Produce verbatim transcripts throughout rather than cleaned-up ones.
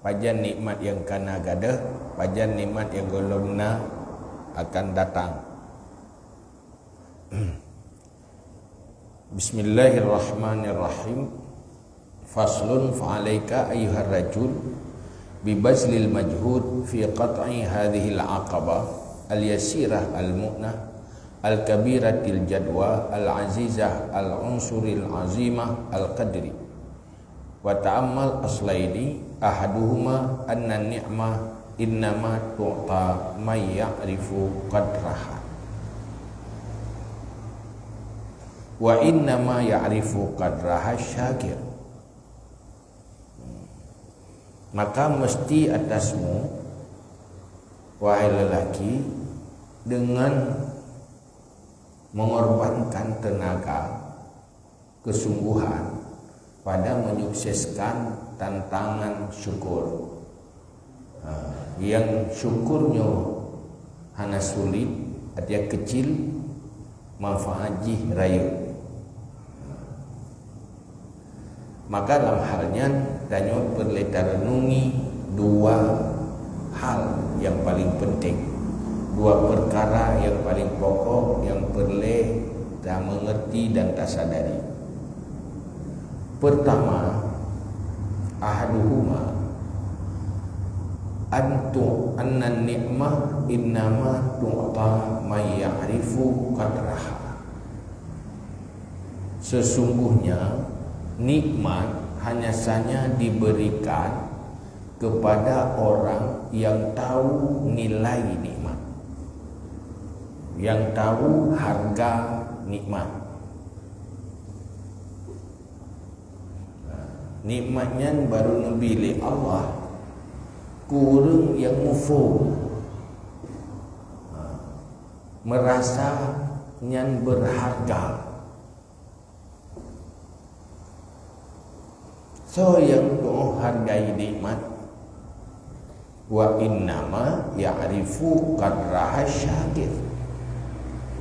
Pajan nikmat nyang ka na gadôh, pajan nikmat nyang gohlom na akan datang. Bismillahirrahmanirrahim. Faslun, fa'alaika ayyuhar rajul bibazlil majhud fi qat'i hadhil aqabah al-yasirah al-mu'nah al-kabiratil jadwa al-azizah al-unsuril azimah al-qadri. Wa ta'ammal aslaini, ahaduhuma anna ni'mah innama tu'ta may ya'rifu qadraha. Wa innama ya'rifu qadraha syakir. Maka mesti atasmu, wahai lelaki, dengan mengorbankan tenaga, kesungguhan pada menyukseskan tantangan syukur. Ha, nyang syukur nyoe hana sulit, artinya kecil, manfaat jih rayeuk. Maka lam hal nyan, tanyoe peureulée tareunungi dua hal nyang paleng peunteng, dua peukara nyang paleng pokok nyang peureulée tameungeurti dan tasadari. Peurtama, ahaduhuma, antu annan ni'mah innama tu'ta may ya'rifu qadraha. Sesungguhnya nikmat hanya saja diberikan kepada orang yang tahu nilai nikmat, yang tahu harga nikmat. Nikmat nyan baru neubi lé Allah keu ureuëng nyang muphom, merasa nyan beurharga. Soe nyang tuoh hargai nikmat? Wa innama ya'rifu qadraha syakir.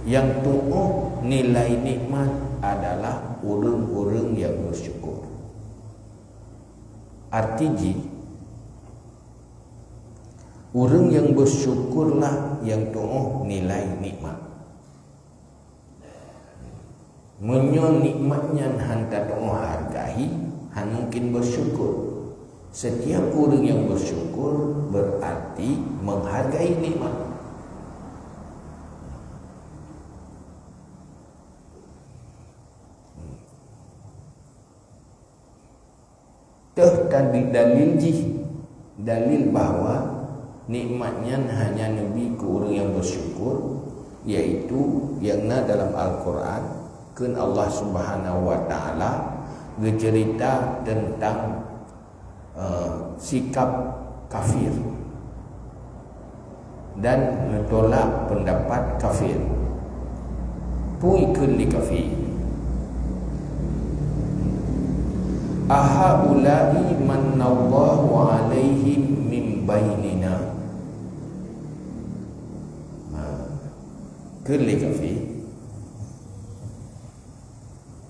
Nyang tuoh nilai nikmat adalah ureuëng-ureuëng nyang beusyukur. Arti jih, ureuëng nyang beusyukurlah nyang tuoh nilai nikmat. Meunyoe nikmat nyan han tatuoh hargai, han mungken beusyukur. Setiap ureuëng nyang beusyukur beurarti menghargai nikmat. Teuh tadi dalil jih, dalil bahwa nikmat nyan hanya neubi keu ureuëng nyang beusyukur, yaitu nyang na dalam Al-Quran, kheun Allah Subhanahu wa Ta'ala geuceurita teuntang, eh, sikap kafir dan neutolak peundapat kafir. Peue kheun lé kafir? Ahaula'i mannallahu 'alaihim min bainina. Ha. Kheun lé kafir.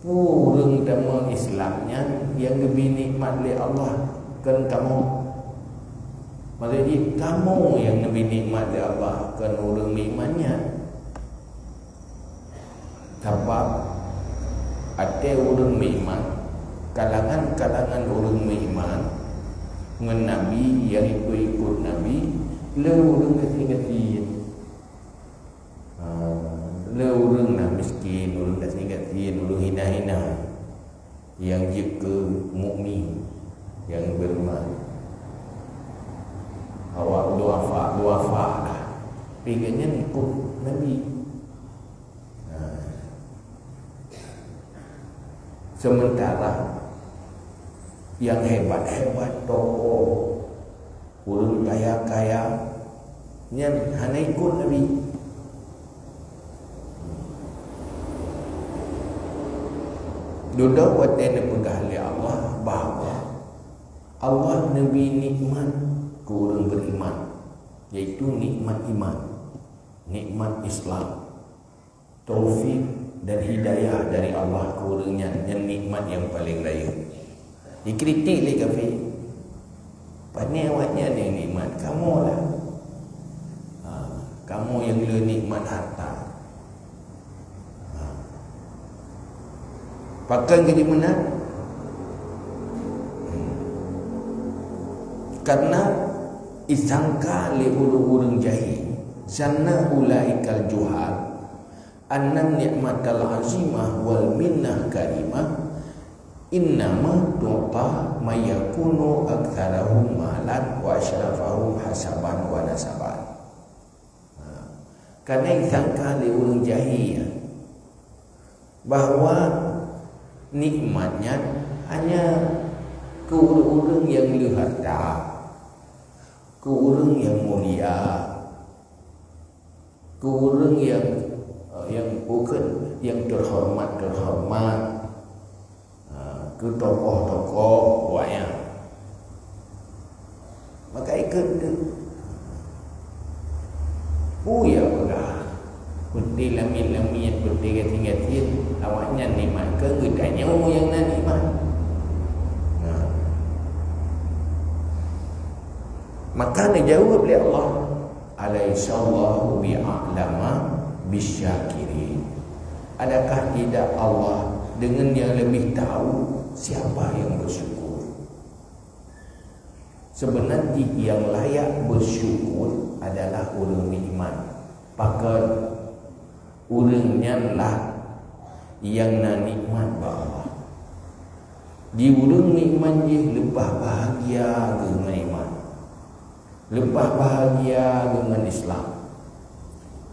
Ureuëng tamong Islam nyan nyang geubri nikmat lé Allah, kon kamoe. Maksud jih, kamoe nyang geubri nikmat lé Allah, kon ureuëng meuiman nyan. Sabab, até ureuëng meuiman, kalangan-kalangan ureuëng meuiman ngon Nabi, nyang ikot-ikot Nabi, le ureuëng gasien-gasien. Ha, le ureuëng na miskin, ureuëng gasien-gasien, ureuëng hina-hina. Nyang jeuet keu mukmin, nyang beriman. Awak duafa, duafa lah. Tapi gobnyan ikot Nabi. Ha. Sementara nyang hebat-hebat, tokoh, ureuëng kaya-kaya nyan hana ikot Nabi. Dudoe watée neupeugah lé Allah bahwa Allah neubri nikmat keu ureuëng beriman, yaitu nikmat iman, nikmat Islam. Taufik dan hidayah dari Allah keu ureuëng nyan, nyan nikmat nyang paleng rayeuk. Dikritik lé kafé. Pané Pakon keu jimeunan? Karena isangka lé ureuëng-ureuëng jahé, zanna ulaikal juhal, anna ni'matal azimah wal minnah karimah, innama tu'ta may yakunu aktsarahum malan wa asyrafahum hasaban wa nasaban. Ha. Karena isangka lé ureuëng jahé nyan bahwa nikmat nyan hanya keu ureuëng-ureuëng nyang le harta, keu ureuëng nyang mulia, keu ureuëng nyang, eh, nyang bukon nyang teuhoreumat-teuhoreumat, ha, keu tokoh-tokoh awaknyan. Maka ikot teuh. Peue nyang peugah, peuté lamiet-lamiet, peuté gasien-gasien, awaknyan nikmat keu geutanyoe nyang na nikmat. Nah. Maka neujaweueb lé Allah, "Alaisallahu bi'a'lama bisyakirin." Adakah tidak Allah dengan yang lebih tahu siapa yang bersyukur? Sebenarnya yang layak bersyukur adalah ureuëng meuiman. Pakon? Ureuëng nyan lah nyang na nikmat bak Allah. Di ureuëng meuiman jih leupah bahagia geuh ngon iman. Leupah bahagia geuh ngon Islam.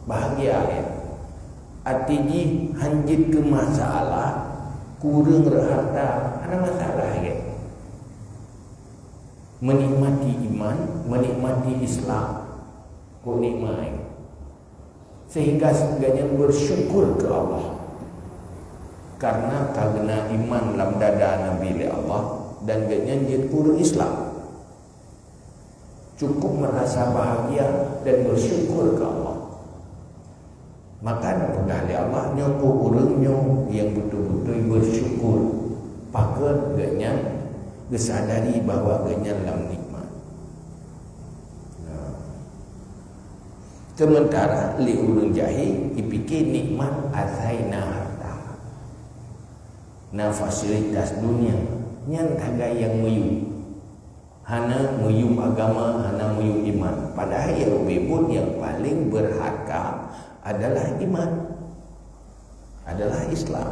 Bahagia, ya. Até jih hana jeuet keu masalah, kureueng rot harta, hana masalah, ya. Menikmati iman, menikmati Islam, kok nikmat. Sehingga gobnyan bersyukur keu Allah. Karena ka geuna iman lam dada Nabi lé Allah dan gobnyan jeuet ureuëng Islam. Cukup merasa bahagia dan bersyukur keu Allah. Maka neupeugah lé Allah, nyoe keuh ureuëng nyoe nyang beutôi-beutôi bersyukur, pakon gobnyan geusadari bahwa gobnyan lam nikmat. Nah. Sementara lé ureuëng jahé jipike nikmat asai na harta, na fasilitas dunia, nyan sagai nyang meuyum. Hana meuyum agama, hana meuyum iman. Padahai nyang ubé buet nyang paleng berharga adalah iman, adalah Islam.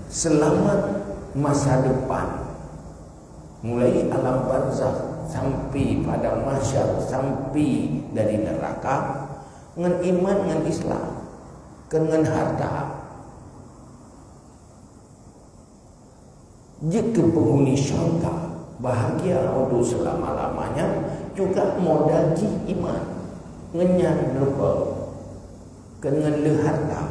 Selamat masa depan, mulai alam barzakh sampai padang mahsyar, sampai dari neraka, ngon iman, ngon Islam, kon ngon harta. Jeuet keu penghuni syurga, bahagia untuk selama-lamanya, juga modal jih iman. Ngon nyan rupa, kon ngon le harta.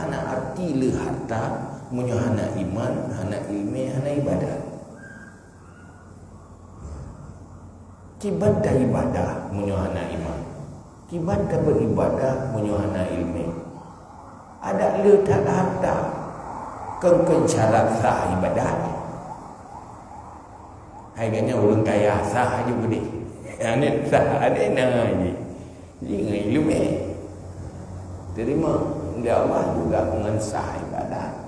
Hana arti le harta meunyoe hana iman, hana ileumé, hana ibadat. Kiban taibadah meunyoe hana iman? Kiban tabeuribadah meunyoe hana ileumé? Adak le that harta kon-kon syarat sah ibadah. Hai gobnyan ureuëng kaya sah aju keudeh. Aneuk sah, aneuk na ji. Ji ngon ileumé. Terima lé Allah juga ngon sah ibadah.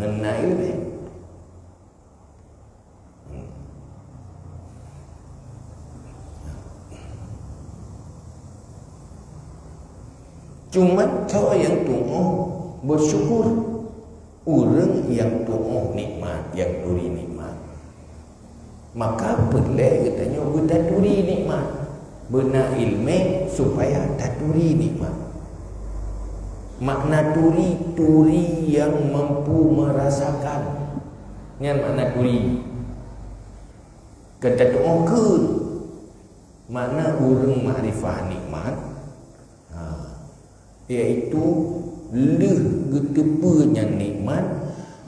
Ngon na ileumé. Cuman soe nyang tuoh bersyukur? Ureuëng nyang tuoh nikmat, nyang turi nikmat. Maka peureulée geutanyoe beutaturi nikmat, beuna ileumé supaya taturi nikmat. Makna turi, turi nyang mampu merasakan. Nyan makna turi. Kon tatuoh kheun. Makna ureuëng makrifah nikmat, ha, yaitu lheueh geuteupeue nyan nikmat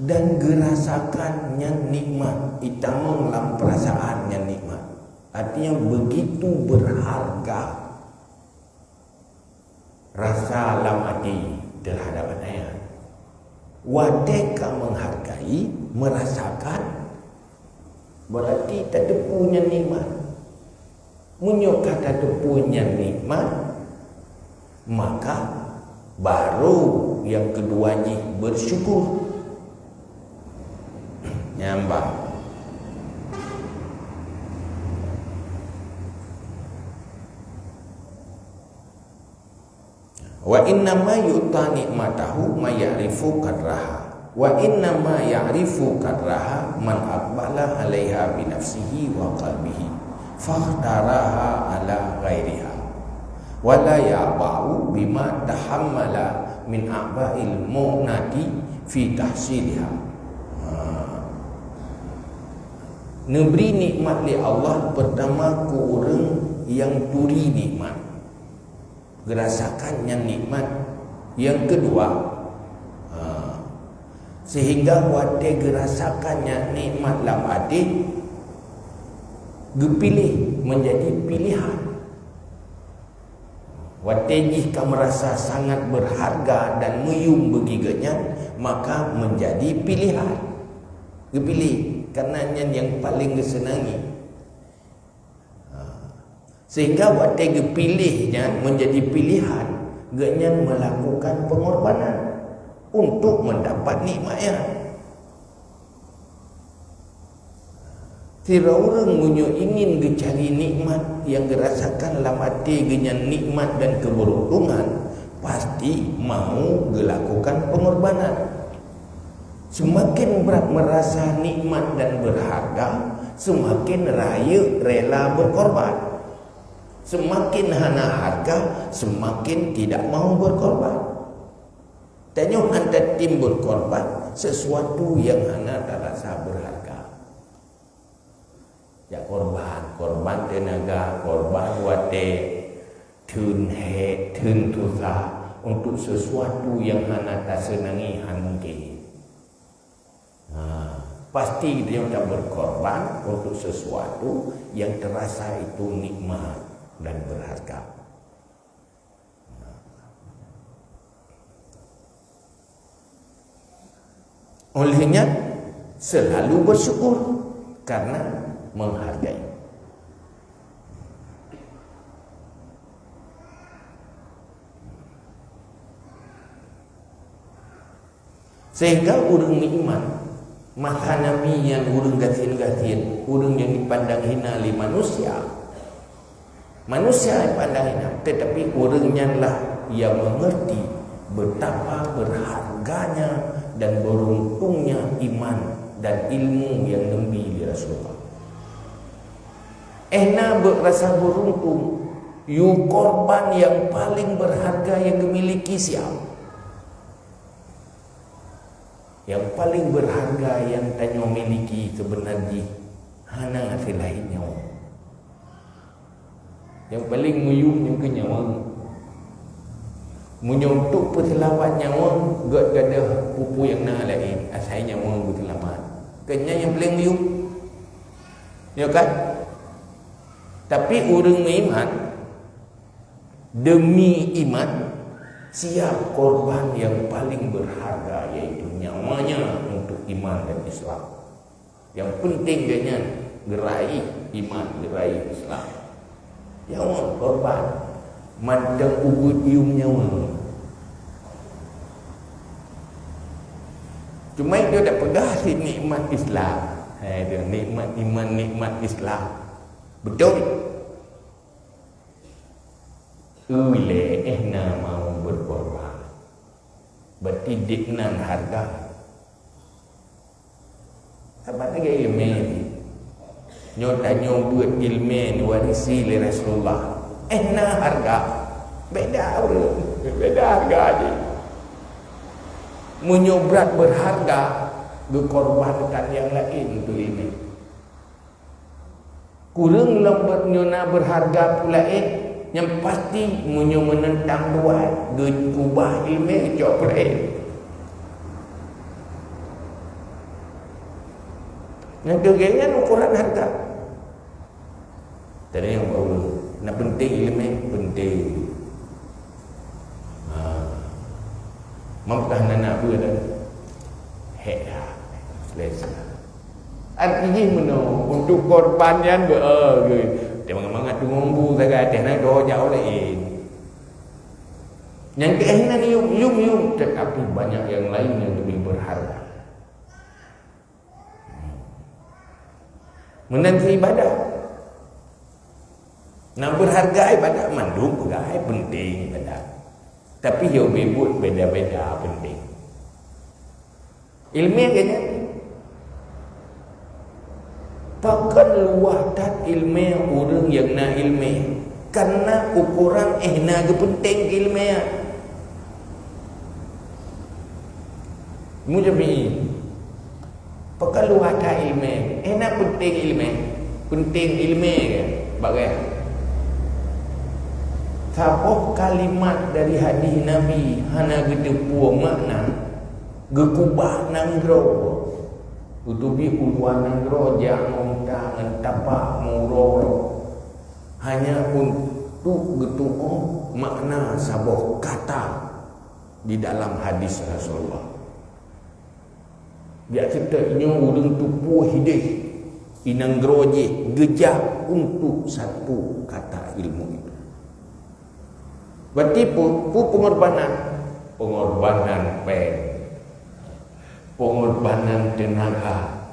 dan geurasakan nyan nikmat, itamong lam peurasaan nyan nikmat. Artinya, begitu berharga rasa lam até teuhadap anaya. Watée ka menghargai, merasakan, berarti tateupeue nyan nikmat. Meunyoe ka tateupeue nyan nikmat, maka Baru nyang keudua jih bersyukur. Nyang ba. Wa innama yu'ta ni'matahu may ya'rifu qadraha. Wa innama ya'rifu qadraha man aqbala 'alaiha bi nafsihi wa qalbihi, fakhtaraha 'ala ghairiha. Wa la ya'ba'u bima tahammala min a'ba'il mu'nati fi tahsiliha. Ha. Neubri nikmat lé Allah peurtama keu ureuëng nyang turi nikmat. Geurasakan nyan nikmat. Nyang keudua, ha, sehingga watée geurasakan nyan nikmat lam até, geupiléh menjadi pilihan. Watée jih ka meurasa sangat berharga dan meuyum bagi geuhnyan, maka menjadi pilihan. Geupiléh, karena nyan nyang paleng geuseunangi. Ha. Sehingga watée geupiléh nyan menjadi pilihan, geuhnyan melakukan pengorbanan untuk mendapat nikmat nyan. Sidroe ureuëng meunyoe ingin geucari nikmat nyang geurasakan lam até geuhnyan nikmat dan keubeuruntongan, pasti mau geulakukan pengorbanan. Seumaken brat meurasa nikmat dan beurharga, seumaken rayeuk rela beukorban. Seumaken hana hareuga, seumaken tidak mau beukorban. Tanyoe hana tatem beukorban sesuatu nyang hana tarasa beurharga. Jak korban, korban teunaga, korban watée, theun hék, theun susah untuk sesuatu nyang hana taseunangi, hana mungken. Ha, pasti tanyoe taberkorban untuk sesuatu nyang terasa itu nikmat dan berharga. Oleh nyan, selalu bersyukur karena menghargai. Sehingga ureuëng meuiman, masa nami nyan ureuëng gasien-gasien, ureuëng nyang dipandang hina lé manusia. Manusia dipandang hina, tetapi ureuëng nyan lah nyang mengerti betapa berharganya dan beruntungnya iman dan ilmu nyang neubi lé Rasulullah. Éh na beuet rasa beuruntung, yue korban nyang paleng beurharga nyang geumiliki siab. Nyang paleng beurharga nyang tanyoe miliki seubeuna jih hana selain nyoe. Nyang paleng meuyum nyan keuh nyawa. Meunyoe untuk peuseulamat nyawa, gét gadôh peue-peue nyang na laén, asai nyawa geuseulamat. Keu nyan nyang paleng meuyum. Ya kan? Tapi ureuëng meuiman, demi iman, siap korban nyang paleng beurharga, yaitu nyawanya untuk iman dan Islam. Nyang peunteng geuhnyan geuraih iman, geuraih Islam. Nyawa korban mantong ubit yum nyawa. Cuma itu dak peugah si nikmat Islam. Hai dia nikmat iman, nikmat Islam. Betul? Ulée éh na mau berkorban. Berarti dik nan harga. Saban lagée iéleumé. Nyoe tanyoe beuet iéleumé neuwarisi lé Rasulullah. Éh na harga. Beda ureuëng. Beda harga jih. Meunyoe brat beurharga, geukorbankan nyang laén untuk iéleumé. Kureueng lom beuet nyoe na beurharga peue laén, nyang pasti meunyoe meunentang dua geukeubah iéleumé geucok peue laén. Nyang keu geuhnyan ukoran hareuga. Tadi nyang bak ulôn, na peunteng iéleumé, peunteng. Ha. Mampukah na na beuet dan hék dah. Selesai. Arti jih meunoe, untuk korban nyan beu-, eh, geu-, teumangat-mangat teunggu bu sagai, teuh na doh jak ulée. Nyang keuh nan yum, yum, yum, tetapi banyak yang lain yang lebih berharga. Meunan cit ibadah. Nyang berharga ibadah, mandum peugah hai penting ibadah. Tapi yo bebut beda-beda penting. Ileumèe keu nyan. Pakon luwah that ileumèe ureueng nyang na ileumèe, kareuna ukoran éh na geupeunténg keu ileumèe. Mujami. Pakon luwah that ileumèe, éh na peunténg ileumèe, peunténg ileumèe keu bak gaya. Saboh kalimat dari hadih Nabi hana geuteupeue makna, geukubah nanggroe. Geuteubiet u luwa nanggroe jak ngon unta ngon tapak meuuroe-uroe. Hanya untuk geutu'oh makna saboh kata di dalam hadis Rasulullah. Biasa teuinyoe ureueng tupeue hideh inanggroe jih geujak untuk satu kata ilmu itu. Berarti pu-, pu pengorbanan? Pengorbanan péng, pengorbanan tenaga.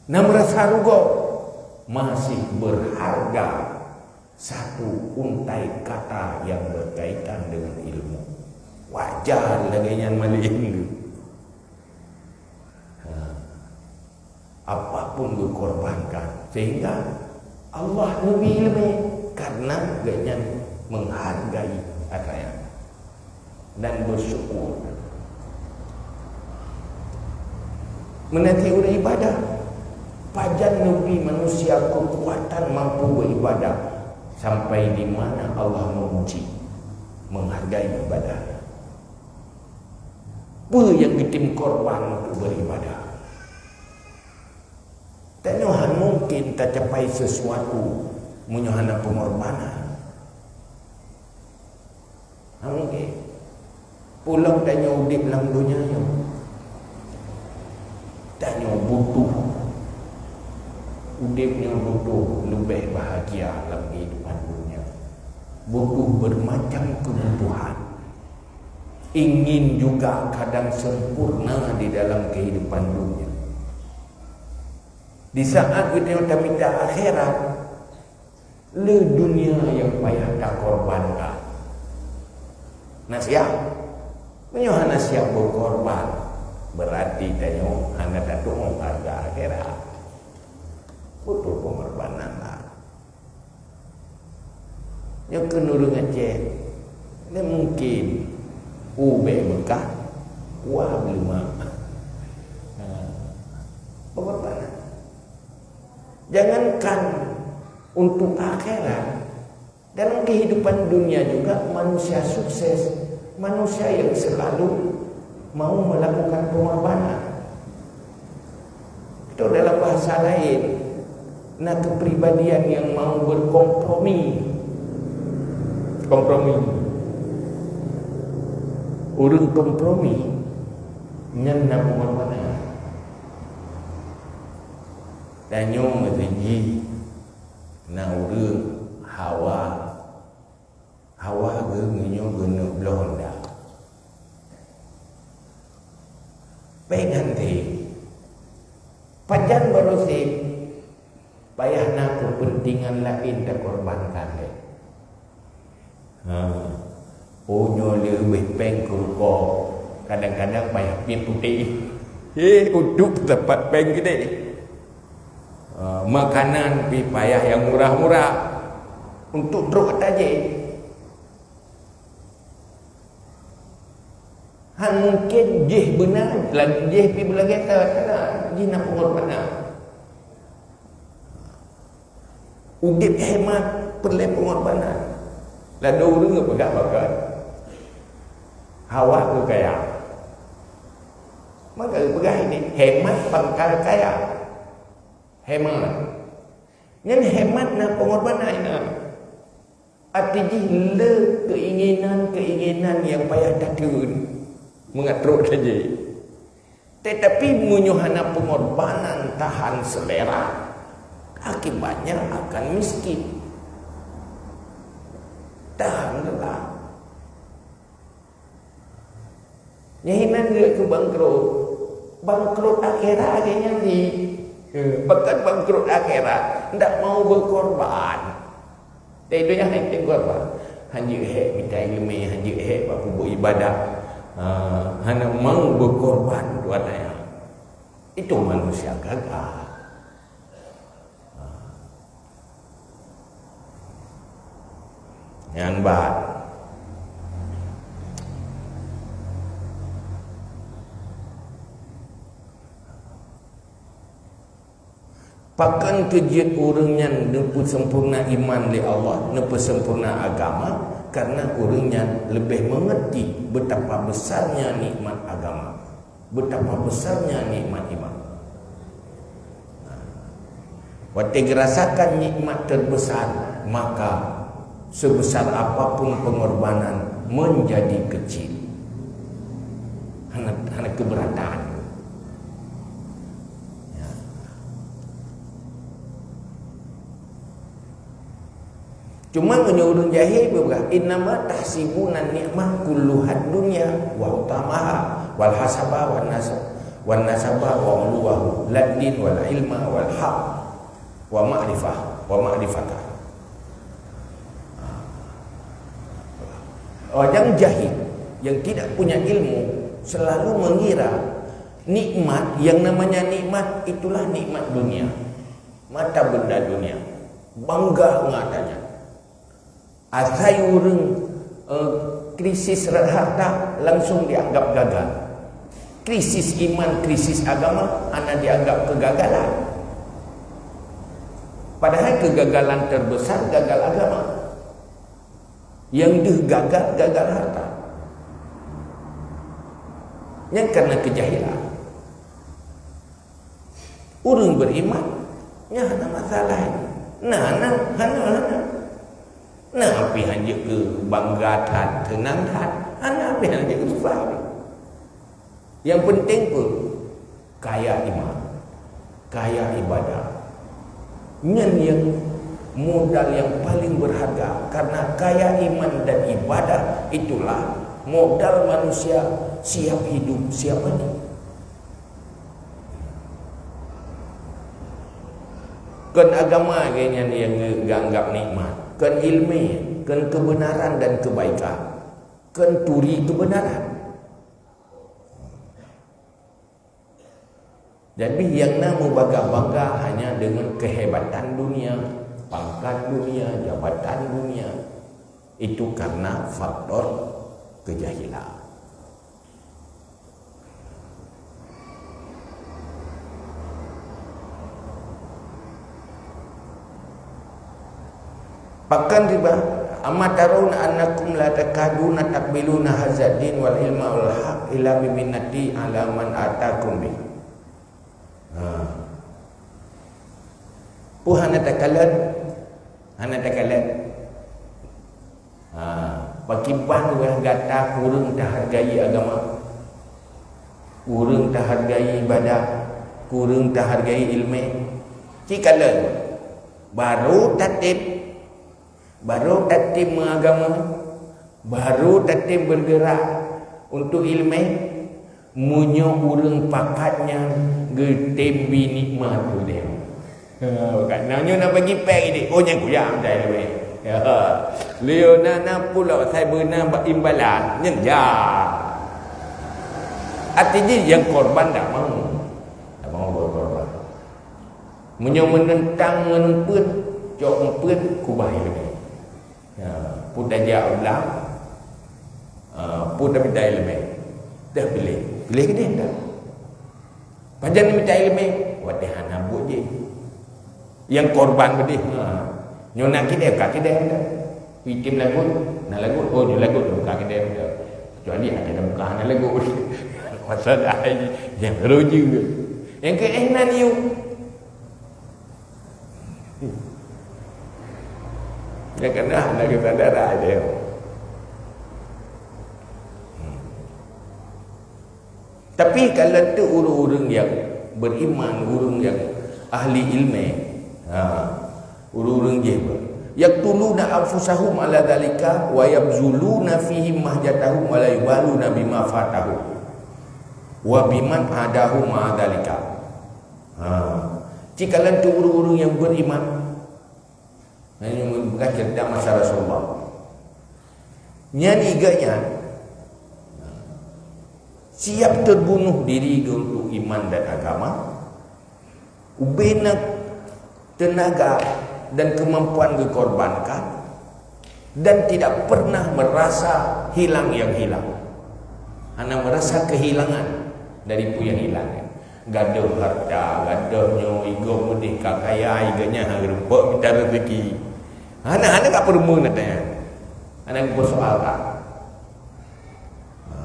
Na meurasa rugoe, masih berharga satu untai kata yang berkaitan dengan ilmu. Wajar lagèe nyan malieng tu. Ha. Apapun geukorbankan, sehingga Allah neubri ileumèe karena gobnyan menghargai atra nyan dan bersyukur. Meunan cit ureueng ibadah, pajan neubri manusia keukuatan mampu beribadah sampai di mana Allah memuji, menghargai ibadah. Peue nyang geutem korban untuk beribadah? Tanyoe hana mungkin tacapai sesuatu meunyoe hana pengorbanan. Hana mungkin. Pulang tanyoe udép lam donya nyoe, tanyoe butuh. Udép nyoe butuh leubeh bahagia lam kehidupan donya. Butuh bermacam kebutuhan. Ingin juga kadang sempurna di dalam kehidupan dunia. Di saat geutanyoe tamita akhirat, le dunia nyang payah takorbankan. Na siap? Meunyoe hana siap beukorban, berarti tanyoe hana tatu'oh hareuga akhirat. Butuh pengorbanan lah. Nyoe keuneuk ureueng Aceh, nyoe mungkin ubé beukah, wa beuleuma. Ha. Pengorbanan. Jangankan untuk akhirat, dalam kehidupan dunia juga manusia sukses, manusia yang selalu mau melakukan pengorbanan. Atau dalam bahasa lain, na kepribadian yang mau berkompromi. Kompromi. Ureueng kompromi nyan na pengorbanan. Tanyoe meuteujih na ureueng hawa Hawa geuh meunyoe geuneuk bloe honda. Péng han tém. Pajan barô sép, payah na keupeuntengan laén takorbankan lé. Ha. Oh, nyoe leubeh péng keu rukoe, kadang-kadang payah piep putéh. Hé, udép dapat péng keudéh. Ah, makanan pih payah nyang murah-murah untuk trok tajé. Han mungkin jih beuna, lag-, jih pih beulagèe that, hana, jih na pengorbanan. Udép hemat peureulèe pengorbanan. Ladôm ureueng geupeugah pakon, hawa keu kaya. Maka geupeugah ini, hemat pangkal kaya. Hemat. Nyan hemat na pengorbanan na. Até jih le keinginan-keinginan nyang payah tateun mangat trok tajé. Tetapi meunyoe hana pengorbanan tahan selera, akibatnya akan miskin. Tahan lelah. Nyan hina jeuet keu bangkrot. Bangkrot akhirat lagèe nyan di. Bahkan bangkrot akhirat, ndak mau berkorban. Di dunia hana korban. Hanjeuet hék mita ileumèe, hanjeuet hék bak peubuet ibadah. Ha, hana mau berkorban tuan ayah. Itu manusia gagal. Nyan bah. Pakon keu jeuet ureuëng nyan neupeuseumpurna iman lé Allah, neupeuseumpurna agama, karena ureuëng nyan leubeh meungerti betapa besarnya nikmat agama. Betapa besarnya nikmat iman. Watée geurasakan nikmat terbesar, maka sebesar apapun pengorbanan menjadi kecil. Hana, hana keberatan. Ya. Cuma meunyoe ureuëng jahé beubagoe, "Innama tahsibuna ni'mah kulluhad dunya wa utamaha wal hasaba wan nasa-, wan nasaba wa uluwahu laddin wal ilma wal haq wa ma'rifah, wa ma'rifata." Orang jahil yang tidak punya ilmu selalu mengira nikmat, yang namanya nikmat itulah nikmat dunia. Mata benda dunia, bangga ngon hartanya. Asai ureuëng, eh, krisis harta langsung dianggap gagal. Krisis iman, krisis agama hana dianggap kegagalan. Padahal kegagalan terbesar gagal agama. Yang deuh gagal, gagal harta. Nyan karena kejahilan. Ureuëng beriman, nyan hana masalah. Na, na, hana, hana. Na pih hanjeuet keu bangga that, teunang that. Hana pih hanjeuet keu susah. Yang penting pun kaya iman, kaya ibadah. Nyan yang modal yang paling berharga. Karena kaya iman dan ibadah itulah modal manusia siap hidup, siap mati. Kon agama lagée nyan nyang geuanggap nikmat, kon ileumé, kon kebenaran dan kebaikan, kon turi kebenaran. Jadi nyang na meubangga-bangga hanya dengan kehebatan dunia, pangkat dunia, jabatan dunia. Itu karena faktor kejahilan. Pakon riba, "Amma tarawna annakum la takaduna taqbiluna hadzad din wal ilma wal haq illa bi minnati ala man atakum bih." Ha. Peue hana takalon? Hana takalon. Ha, pakriban wéh gata kureueng tahargai agama, kureueng tahargai ibadah, kureueng tahargai ileumé. Ci kalon, baru tatem, baru tatem meuagama, baru tatem bergerak untuk ileumé. Meunyoe ureuëng pakat nyan geutem bi nikmat tu deh. Ha, bukan. Nah, nyoe na bagi péng ini. Oh, nyan kuyak meutai leubeh. Ya. Liyo na, na pulok sai beuna bak imbalan. Nyan ya. Arti jih yang korban tak mau. Tak mau berkorban. Meunyoe menentang ngon eumpeuen, cok eumpeuen kubah ileumé. Ya, peue tajak u blang, ah, peue tamita ileumé. Teuh piléh. Piléh keudeh dah. Pajan mita ileumé, watée hana buet jih. Nyang korban keudeh, ha. Nyoe na keudeh, ka keudeh dah. Item lagot, na lagot, oh, nyoe lagot, ka keudeh dah. Kecuali ada dalam buka hana lagot. Masalah ini, yang roja. Yang ke eh nan yuk. Nyang kana hana geusadara aja. Tapi kalau tu ureuëng-ureuëng yang beriman, ureuëng yang ahli ilmu, ha, ureuëng-ureuëng jih, yaqtuluna anfusahum ala dzalika wa yabzuluna fihim mahjatahum wa la yubaluna bima fatahum. Wa biman adahu ma'a dzalika. Ha. Cikalon tu ureuëng-ureuëng nyang beriman. Nah, nyang beugah cerita masa Rasulullah. Nyan iga nyan siap terbunuh diri untuk iman dan agama. Ubena tenaga dan kemampuan dikorbankan dan tidak pernah merasa hilang yang hilang. Hana merasa kehilangan dari peue nyang hilang. Gadoh harta, gadoh nyoe, igoe meudeh ka kaya, igoe nyan hana rumpok mita rezeki. Hana, hana ka peureumeun ata nyan. Hana geupeursoalkan. Ha.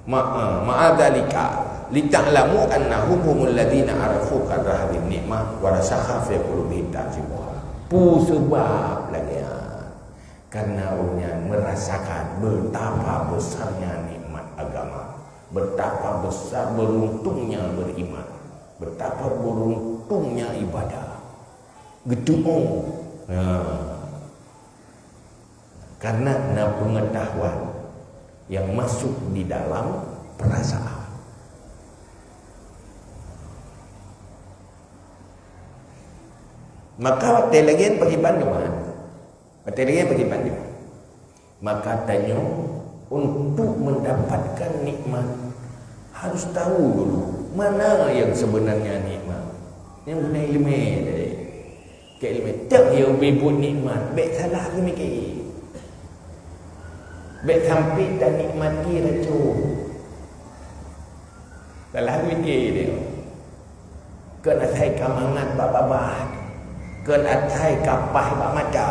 Ma-, eh, ma'adzalika, lita'lamu annahum humul ladzina arafu qadra hadzihil ni'mah wa rasakha fi qulubihim ta'zimuha. Peue seubab lagée nyan? Karena ureuëng nyan merasakan betapa besarnya nikmat agama, betapa besar beruntungnya beriman, betapa beruntungnya ibadah. Geuteu'oh. Ya. Karena na pengetahuan yang masuk di dalam perasaan. Maka watée lagée nyan pakriban teuma? Watée lagée nyan pakriban teuma? Maka tanyoe untuk mendapatkan nikmat harus tahu dulu mana yang sebenarnya nikmat. Nyang beuna iéleumé tadi. Keu iéleumé, tak ya ubé buet nikmat, bék salah geumike. Bék sampai tanikmati racon. Salah geumike dia. Keu asai ka mangat bak babah, keu asai ka paih bak mata.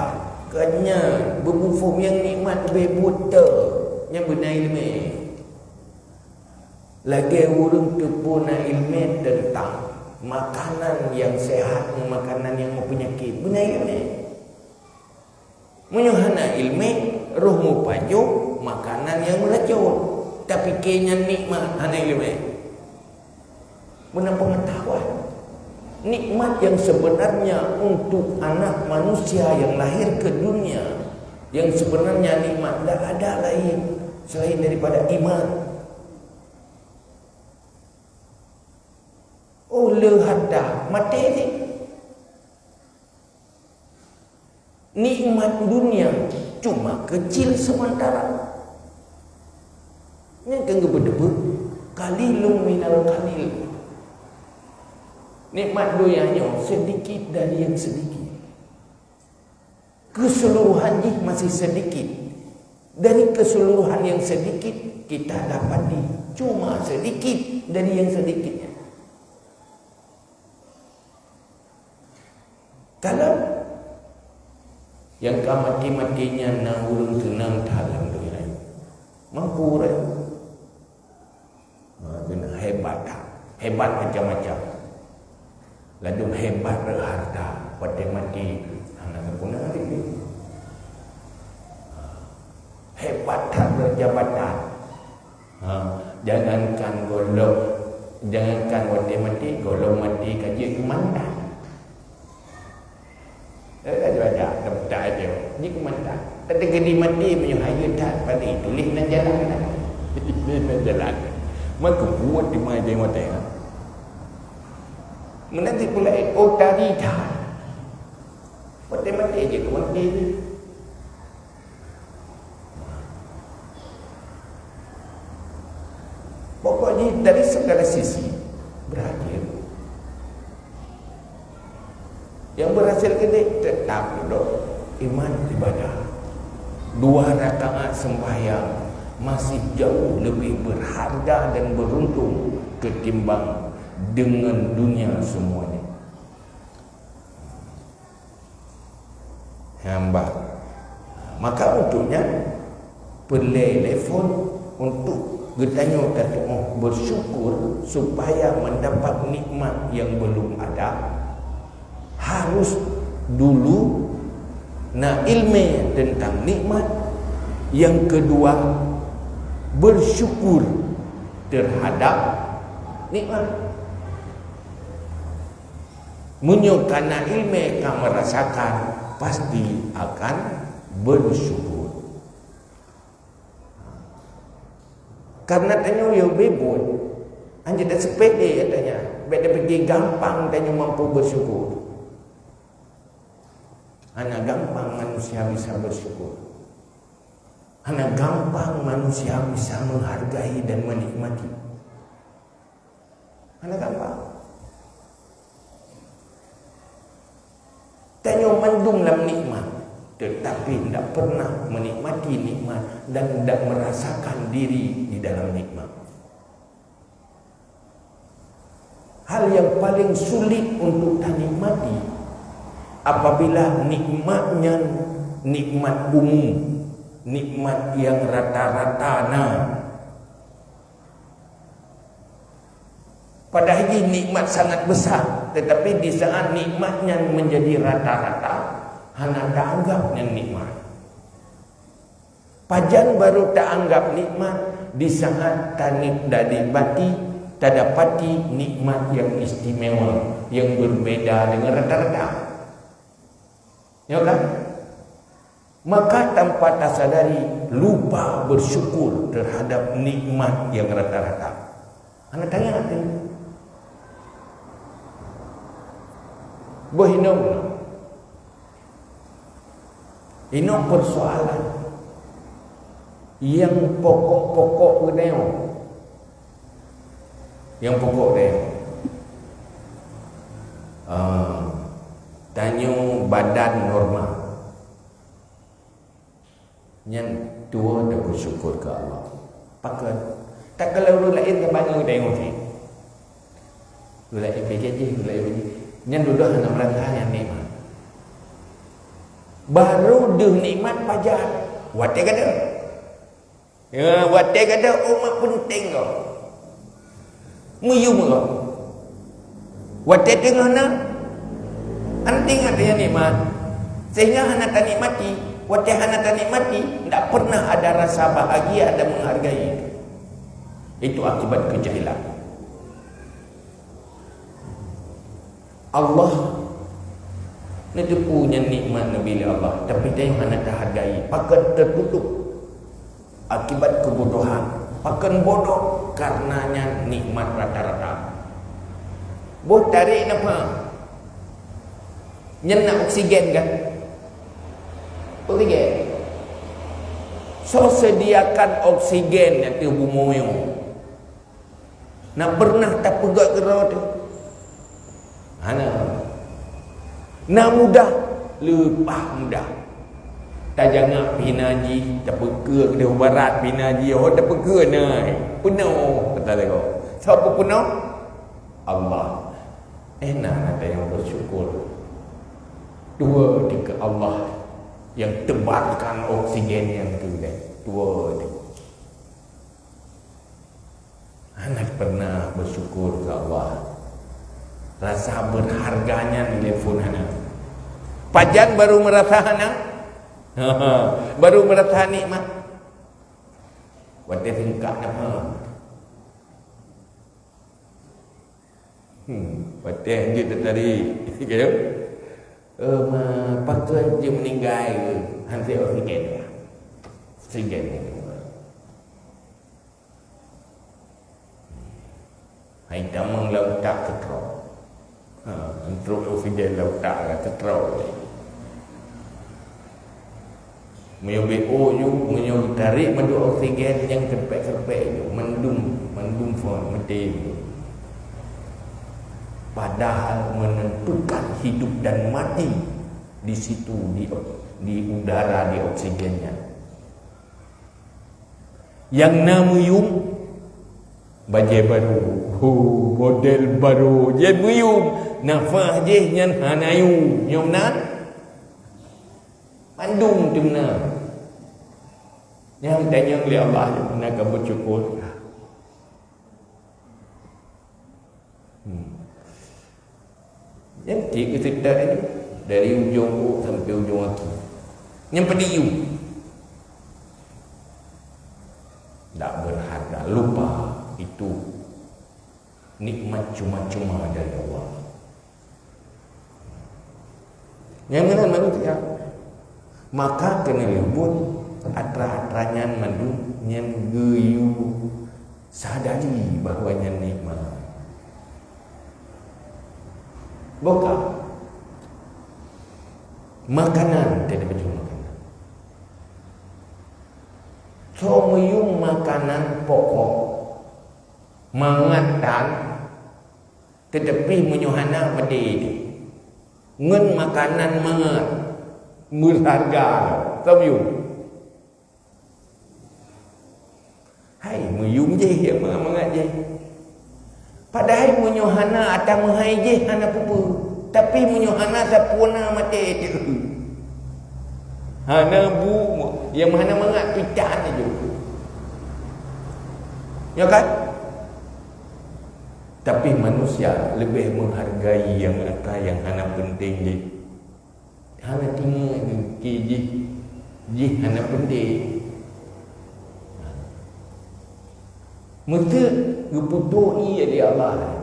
Keu nyan, beubufom nyang nikmat ubé buet teuh, nyang beuna iéleumé. Lagée ureuëng teupeue na iéleumé teuntang makanan nyang sehat ngon makanan nyang meupeunyakét, beuna iéleumé. Meunyoe hana iéleumé, roh meupajoh makanan nyang meuracon, tapike nyan nikmat, hana iéleumé. Beuna pengetahuan. Nikmat yang sebenarnya untuk anak manusia yang lahir ke dunia, yang sebenarnya nikmat tidak ada lain selain daripada iman. Oh, le harta, maté cit. Nikmat dunia cuma kecil sementara. Nyan kan geupeudeubeut, qalilun minal qalil. Nikmat dunia nyoe sedikit dari yang sedikit. Keseluruhan jih masih sedikit. Dari keseluruhan yang sedikit, kita dapati cuma sedikit dari yang sedikitnya. Kalau nyang ka maté-maté nyan na ureuëng seunang that lam donya nyoe, mampu ureuëng. Ha, keuneuk hebat that. Hebat macam-macam. Ladôm hebat rot harta, watée maté hana geupeuna lé. Ha, hebat that rot jabatan. Ha, jangankan gohlom, jangankan watée maté, gohlom maté ka jeuet keu mantan. Eh, raja-raja, dapeutak aja. Jeuet keu mantan. Tapi geutanyoe maté meunyoe hayeu that, padahai tuléh nan jalan dah. Tuléh nan jalan. Maka buet di mana dia maté, ha? Meunan sipulai, oh, tadi that. Watée maté jeuet keu maté. Pokok jih dari segala sisi berhasil. Yang berhasil geude tetap duduk iman ibadah. Dua rakaat sembahyang masih jauh lebih berharga dan beruntung ketimbang dengan dunia semuanya. Hamba. Maka untuk nyan, peureulée lé phon untuk geutanyoe tatu'oh bersyukur supaya mendapat nikmat yang belum ada, harus dulu na ilmu tentang nikmat, yang kedua, bersyukur terhadap nikmat. Meunyoe kana iéleumé ka meurasakan, pasti akan bersyukur. Karena tanyoe yo bebon, hanya dah sepele katanya. Bek dah pergi gampang tanyoe mampu bersyukur. Hana gampang manusia bisa bersyukur. Hana gampang manusia bisa menghargai dan menikmati. Hana gampang. Tanyoe mandum lam nikmat, tetapi tidak pernah menikmati nikmat dan tidak merasakan diri di dalam nikmat. Hal yang paling sulit untuk tanikmati apabila nikmat nyan nikmat umum, nikmat yang rata-rata na. Padahai jih nikmat sangat besar, tetapi di saat nikmat nyan menjadi rata-rata, hana taanggap nyan nikmat. Pajan baru taanggap nikmat? Di saat tanik-, tanikmati, tadapati nikmat yang istimewa, yang berbeda dengan rata-rata. Ya kan? Maka tanpa tasadari, lupa bersyukur terhadap nikmat yang rata-rata. Hana tanya hati. Boh inong. Inong persoalan yang pokok-pokok geutanyoe. Yang pokok deh. Ah, tanyoe badan normal. Nyan tuwo dah bersyukur ke Allah. Pakon? Tak kalau ureueng laén ka bangun geutanyoe. Ureueng laén P K J, ureueng laén P K J. Nyan dudoe hana merasa nyan nikmat. Baru deuh nikmat pajan. Watèe gadôh. Ya, watèe gadôh umat peunteng goh. Meuyum goh. Watèe teungoh na, hana teuingat nyan nikmat. Sehingga hana tanikmati. Watèe hana tanikmati, ndak pernah ada rasa bahagia dan menghargai itu. Itu akibat kejahilan. Allah neuteupeue nyan nikmat neubi lé Allah, tapi tanyoe hana tahargai, pakon teututup akibat keubodohan, pakon bodoh kareuna nyan nikmat rata-rata. Boh tarek nafas, nyan na oksigen kan? Oksigen. Soe sediakan oksigen ateueh bumoe nyoe? Na pernah tapeugöt keudroe teuh? Hana. Na mudah, leupah mudah. Tajangak pih na jih, tapeukeue keudeh barat pih na jih, ho tapeukeue na. Peunoh kata lagoe. Soe peupeunoh? Allah. Eh, na, na tayang bersyukur. Dua di ke Allah yang tebarkan oksigen yang tu deh. Dua di. Hana pernah bersyukur ke Allah. Rasa berharganya nilai pun hana. Pajan baru merasa hana? Baru merasa nikmat. Watèe singkat nama. Hmm, watèe jeuet tadi. Gitu. Eh, ma, pakon jeuet meninggai ke? Hansé oksigen. Oksigen. Hai tamong lam utak keutrok. Ha, trok oksigen lam utak ka keutrok. Meunyoe B O ju, meunyoe tarek mandum oksigen nyang serpek-serpek ju, mandum, mandum phon meuti ju. Padahal menentukan hidup dan mati di situ, di, di udara, di oksigennya. Nyang na meuyum, bajèe barô. Ho, model barô. Jih meuyum, nafah jih nyan hana yum. Nyoe meunan? Mandum teuma na. Nyang tanyong lé Allah, nyoe meunan ka beusyukur. Hmm. Nyan tiep geuseutôt nyoe, dari ujong ôk sampoe ujong aki. Nyan padum yum. Dak berharga, lupa itu nikmat cuma-cuma dari Allah. Nyang meunan manusia. Maka keuneulheueh buet atra-atra nyan mandum nyan geuyue Sadari bahwa nyan nikmat. Boh ka. Makanan, kita baca makanan. Soe meuyum makanan pokok, mangat tan, teutapi meunyoe hana, maté. Ngon makanan mangat, meuharga, soe meuyum? Hai, meuyum jih nyang mangat-mangat jih. Padahai meunyoe hana ata meuhai jih hana peue-peue. Tapi meunyoe hana sapeue na maté teuh. Hana bu, nyang hana mangat pih tan jih. Ya kan? Tapi manusia leubeh menghargai nyang ata nyang hana penting jih. Hana tinga jih, jih hana penting. Meuseu geupeutoe ié lé Allah.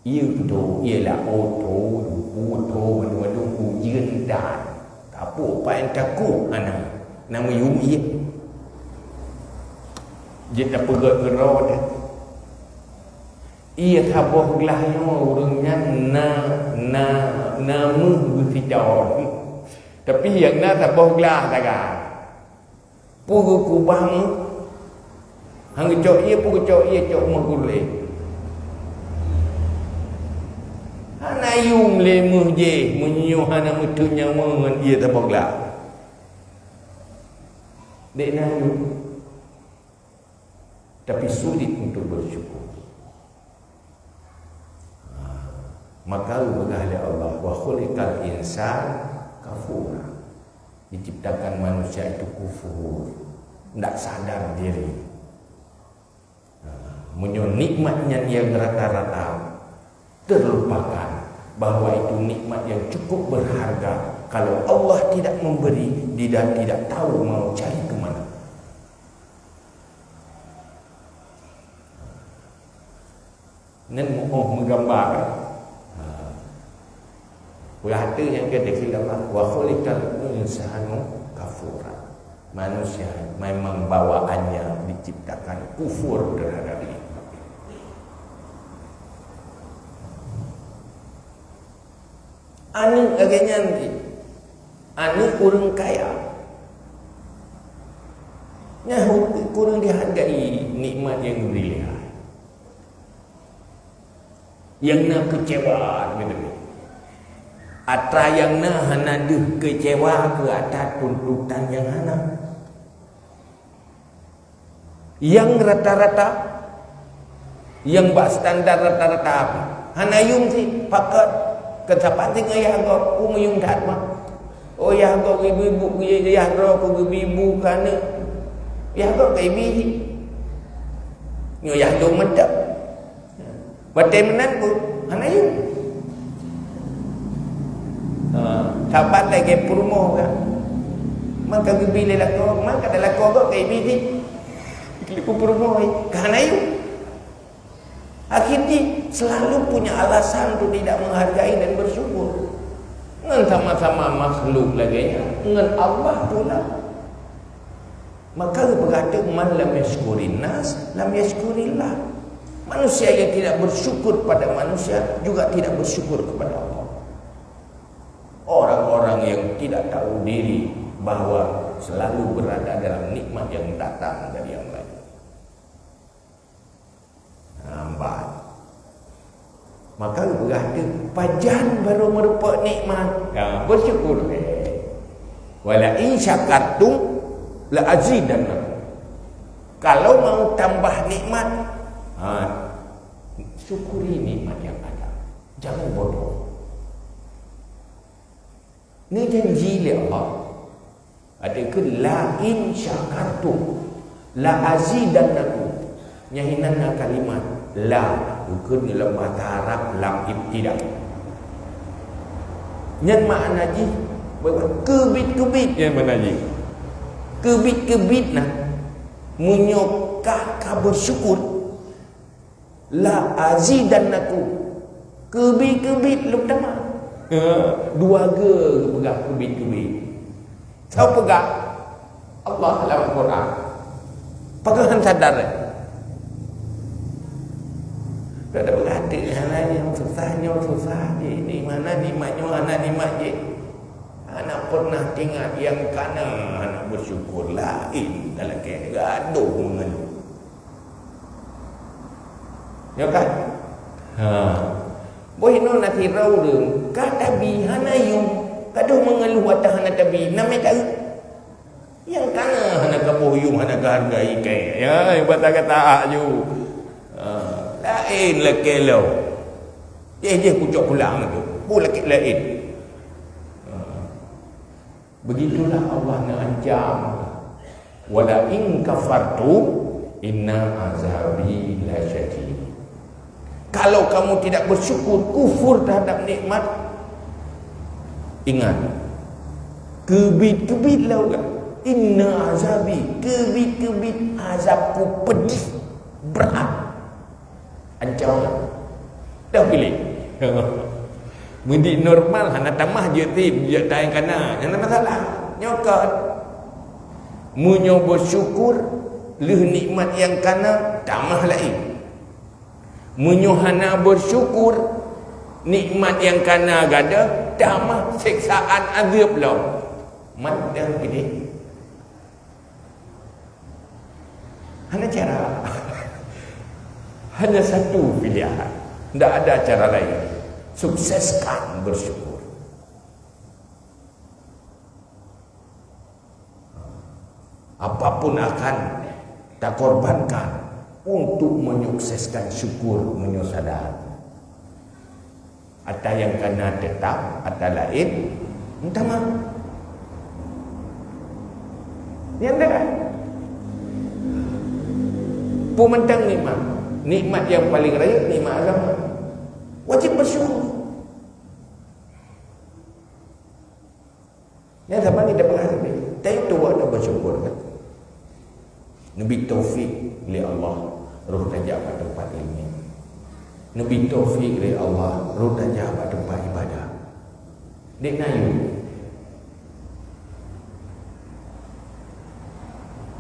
Ié peutoe, ié laôt, oto, duku, oto, mandum-mandum ujeuen dan kapok paen takok hana. Na meuyum ié. Jeuet tapeugöt ngeuro teuh. Ié saboh glah nyoe ureuëng nyan na, na, na méuh geusiton. Tapi nyang na saboh glah sagai. Peue geukubah méuh? Han geucok ié, peue geucok ié, cok méuh gurée. Hana yum lé méuh jih, meunyoe hana meuteun nyawa ngon ié saboh glah. Dek na yum. Tapi sulit untuk bersyukur. Maka geupeugah lé Allah, "Wa khuliqal insan kafura." Diciptakan manusia itu kufur, ndak sadar diri. Meunyoe nikmat nyan nyang rata-rata, terlupakan bahwa itu nikmat yang cukup berharga. Kalau Allah tidak memberi, dia tidak tahu mau cari ke mana. Nyan mu'oh meugambar, eh? Ha. Peurhati nyang keu dikheun Allah, "Wa khuliqal insanu kafura." Manusia memang bawaannya diciptakan kufur terhadap nikmat. Aneuk lagée nyan cit. Aneuk ureuëng kaya. Nyan ureuëng dihargai nikmat nyang geubri lé Allah. Nyang na keucewa, atra nyang na hana deuh keucewa keu atra tuntutan nyang hana. Nyang rata-rata, nyang bak standar rata-rata, hana yum cit, pakat, keu sapat singoh yah gob, peue meuyum that mah. Oh, yah gob geubi bu, yah droe keu geubi bu keu aneuk. Yah gob geubi cit. Nyoe yah dong mantap. Watée meunan pun hana yum. Ha, saban lagée peurumoh kan. Maka geubi lé lakoe, maka ada lakoe gob kai bi jih. Klik peurumoh, ka hana yum. Akhirnya selalu punya alasan untuk tidak menghargai dan bersyukur. Ngon sama-sama makhluk lagée nyan, ngon Allah pula. Maka geupeugah teuk, "Man lam yashkurin nas, lam yashkurillah." Manusia yang tidak bersyukur pada manusia juga tidak bersyukur kepada Allah. Orang-orang yang tidak tahu diri bahwa selalu berada dalam nikmat yang datang dari yang lain. Lambat. Maka geupeugah teuk, pajan barô meurumpok nikmat. Ya, bersyukur deh. "Wa la in syakartum la azidannakum." Kalau mau tambah nikmat, ha, syukuri nikmat yang ada. Jangan bodoh. Neujanji lé Allah. Ada ke, "La in syakartum la azidannakum." Nyan hinan na kalimat la, bukon lam bahasa Arab lam ibtida. Nyan makna jih, keubiet-keubiet nyan makna jih. Keubiet-keubiet na, meunyoe ka, ka bersyukur, "La azidannakum." Keubiet-keubiet lom tamah. Ha, dua ge geupeugah keubiet-keubiet. Soe peugah? Allah lam Al-Quran. Pakon han sadar, eh? Dak ada berarti hana nyang susah, nyoe susah jih, nikmat na nikmat nyoe, hana nikmat jih. Hana pernah ingat nyang kana, hana bersyukur, laén talakée gadoh meungeuluh. Ya kan? Ha. Boh inoe na sidroe ureuëng ka tabi hana yum, gadoh meungeuluh watée hana tabi, na meuet taeu. Nyang kana hana kaboh yum, hana kahargai kée. Ya, nyang bata kata hak ju. Ha, laén lakée lom. Jih-jih kucok pulang tu. Bu lakée laén. Ha. Begitulah Allah neuancam. "Wala in kafartum inna azabi lasyadid." Kalau kamu tidak bersyukur, kufur terhadap nikmat, ingat, keubiet-keubiet lom, inna azabi, keubiet-keubiet azabku pedih, berat. Ancam lah. Dah piléh. Meudik normal hana tamah jeuet tim, jeuet tai kana. Hana masalah. Nyoe kon. Meunyoe bersyukur, lheueh nikmat nyang kana, tamah laén. Meunyoe hana bersyukur, nikmat nyang kana gadoh, tamah siksaan azab lom. Mantong piléh. Hana cara. Hanya satu pilihan. Tidak ada cara lain. Sukseskan bersyukur. Apapun akan takorbankan untuk menyukseskan syukur meunyoe sadar. Ata nyang kana teutap, ata laén meutamah. Nyan dah. Peue mantong nikmat. Nikmat nyang paleng rayeuk nikmat agama. Wajéb bersyukur. Nyan sama ni dah pernah tapi. Tapi tu awak dah bersyukur kan. Neubi taufik lé Allah, roh tajak bak teumpat ilmu. Neubi taufik lé Allah, roh tajak bak teumpat ibadah. Dek na yum.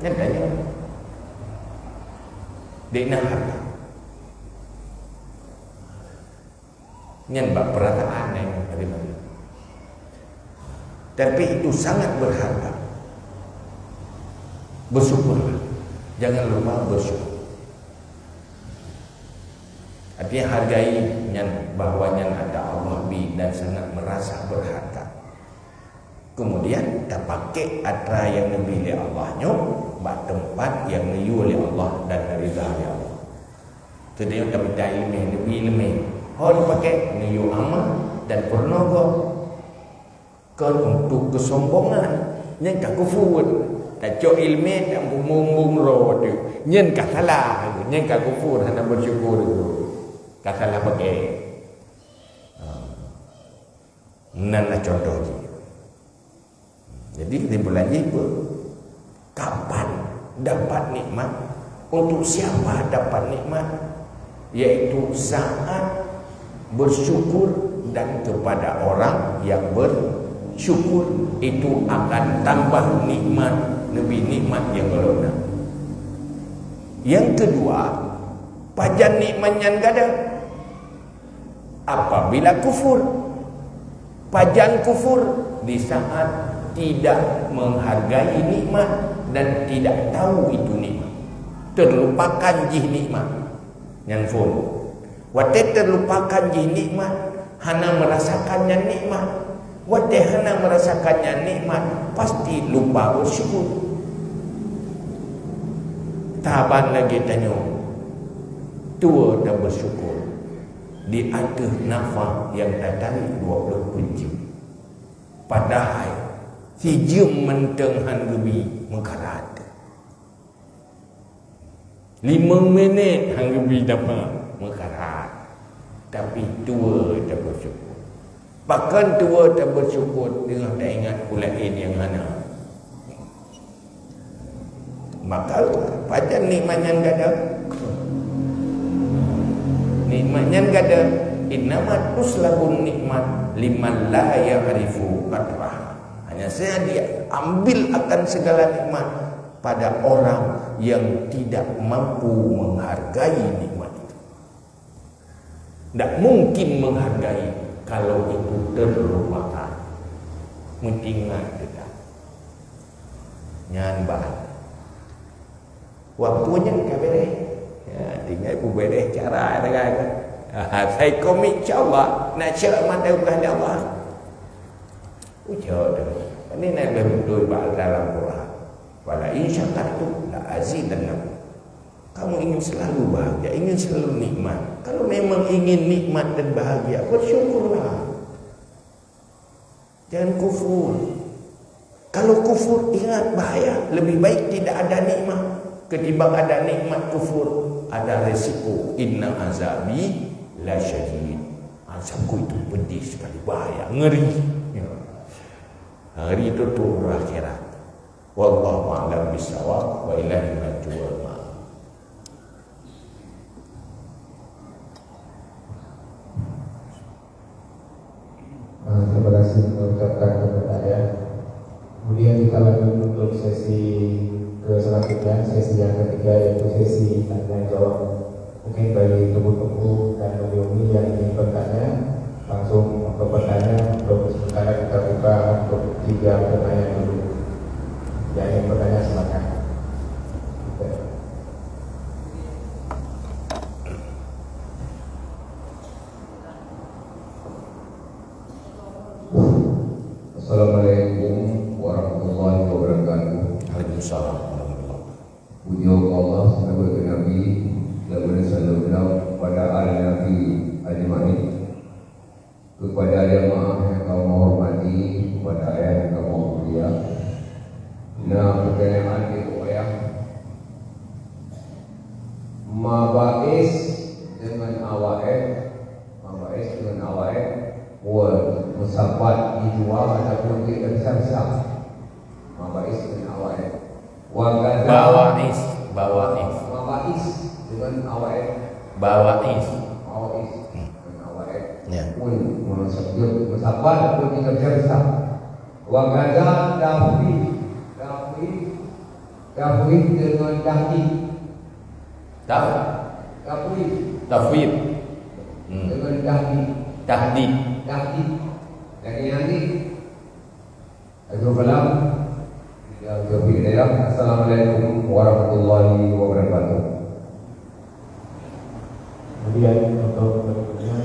Nyan tanya. Dek na harta. Nyan bak perasaan nyang tadi. Tapi itu sangat berharga. Bersyukurlah. Jangan lupa bersyukur. Artinya hargai nyan, bahwa nyan ata Allah bi dan sangat merasa berharga. Kemudian tapakék atra nyang neubi lé Allah nyoe bak teumpat nyang neuyue lé Allah dan ridha lé Allah. Seudeh tamita ileumèe, neubi ileumèe. Ho neupakék neuyue amal dan peurunoe gob. Kon untuk keusombongan, nyan ka kufur. Tacok ileumèe dan bumbong-bumbong roh tu, nyan ka salah, nyan ka kufur, hana bersyukur tu. Ka salah pakék. Ha. Nan lah contoh jih. Jadi kesimpulan jih apa? Kapan dapat nikmat? Untuk siapa dapat nikmat? Yaitu saat bersyukur dan kepada orang yang bersyukur itu akan tambah nikmat, lebih nikmat yang golom na. Yang kedua, pajan nikmat nyan gadoh? Apabila kufur. Pajan kufur? Di saat tidak menghargai nikmat dan tidak tahu itu nikmat. Terlupakan jih nikmat. Nyan phon. Watèe terlupakan jih nikmat, hana merasakan nyan nikmat. Watèe hana merasakan nyan nikmat, pasti lupa bersyukur. Saban lagèe tanyoe, tuwoe tabersyukur. Di ateueh nafah nyang tatarék dua ploh peuet jeuem. Padahai sijeuem mantong han geubi meukarat. Limong minét han geubi nafah meukarat. Tapi tuwoe tabersyukur. Pakon tuwoe tabersyukur teungoh taingat peue laén nyang hana? Maka pajan nikmat nyan gadoh? Nikmat nyan gadoh, innama tuslabun nikmat liman la ya'rifu qadra. Hanya saja diambil akan segala nikmat pada orang yang tidak mampu menghargai nikmat itu. Tidak mungkin menghargai kalau itu terlupakan. Meuingat teuka. Nyan ban. Waktu nyan ka bereh. Ya, tinggai peubereh cara dengan. Ha, sai komik, insya Allah. Nak cek mata bukan Allah. Ucok tu. Ini nak betul bak dalam Quran. "Wala in syakartum la azidannakum." Kamu ingin selalu bahagia, ingin selalu nikmat. Kalau memang ingin nikmat dan bahagia, bersyukurlah. Jangan kufur. Kalau kufur, ingat bahaya. Lebih baik tidak ada nikmat ketimbang ada nikmat kufur. Ada resiko. "Inna azabi la syadid." Azabku itu pedih sekali, bahaya, ngeri. Ya. Ngeri itu turun akhirat. Wallahu a'lam bishawab, wa ilaihi marji'ul ma'ab. Ah, terima kasih kami ucapkan kepada ayah. Kemudian kita lanjut untuk sesi ke selanjutnya, sesi yang ketiga, yaitu sesi tanya jawab. Mungkin bagi teungku-teungku dan umi-umi yang ingin bertanya, langsung untuk bertanya, untuk sementara kita buka untuk tiga pertanyaan dulu. Yang ingin bertanya, silakan. Assalamualaikum warahmatullahi wabarakatuh. Waalaikumsalam warahmatullahi wabarakatuh. Puji Allah, salawat keu Nabi, lalu salam kepada ahli Nabi ajmain. Kepada jamaah yang kami hormati, kepada ayah yang kami mulia. Nah, pertanyaan di ayah. Mabais dengan awaid, mabais dengan awaid, wa musabat dijual ataupun dibesar-besar. Mabais dengan awaid. Wa gaza. Bawais, bawais. Mabais dengan awaid. Bawais. Mabais. Hmm. Dengan awaid. Ya. Pun, eh, sebut musabat ataupun dibesar-besar. Wa gaza tafwid. Tafwid. Tafwid dengan tahdid. Taf? Tafwid. Tafwid. Hmm. Dengan tahdid. Tahdid. Tahdid. Lagi nanti. Aduh, kalam. Ya, taufiq hidayah. Assalamualaikum warahmatullahi wabarakatuh. Kemudian untuk berikutnya,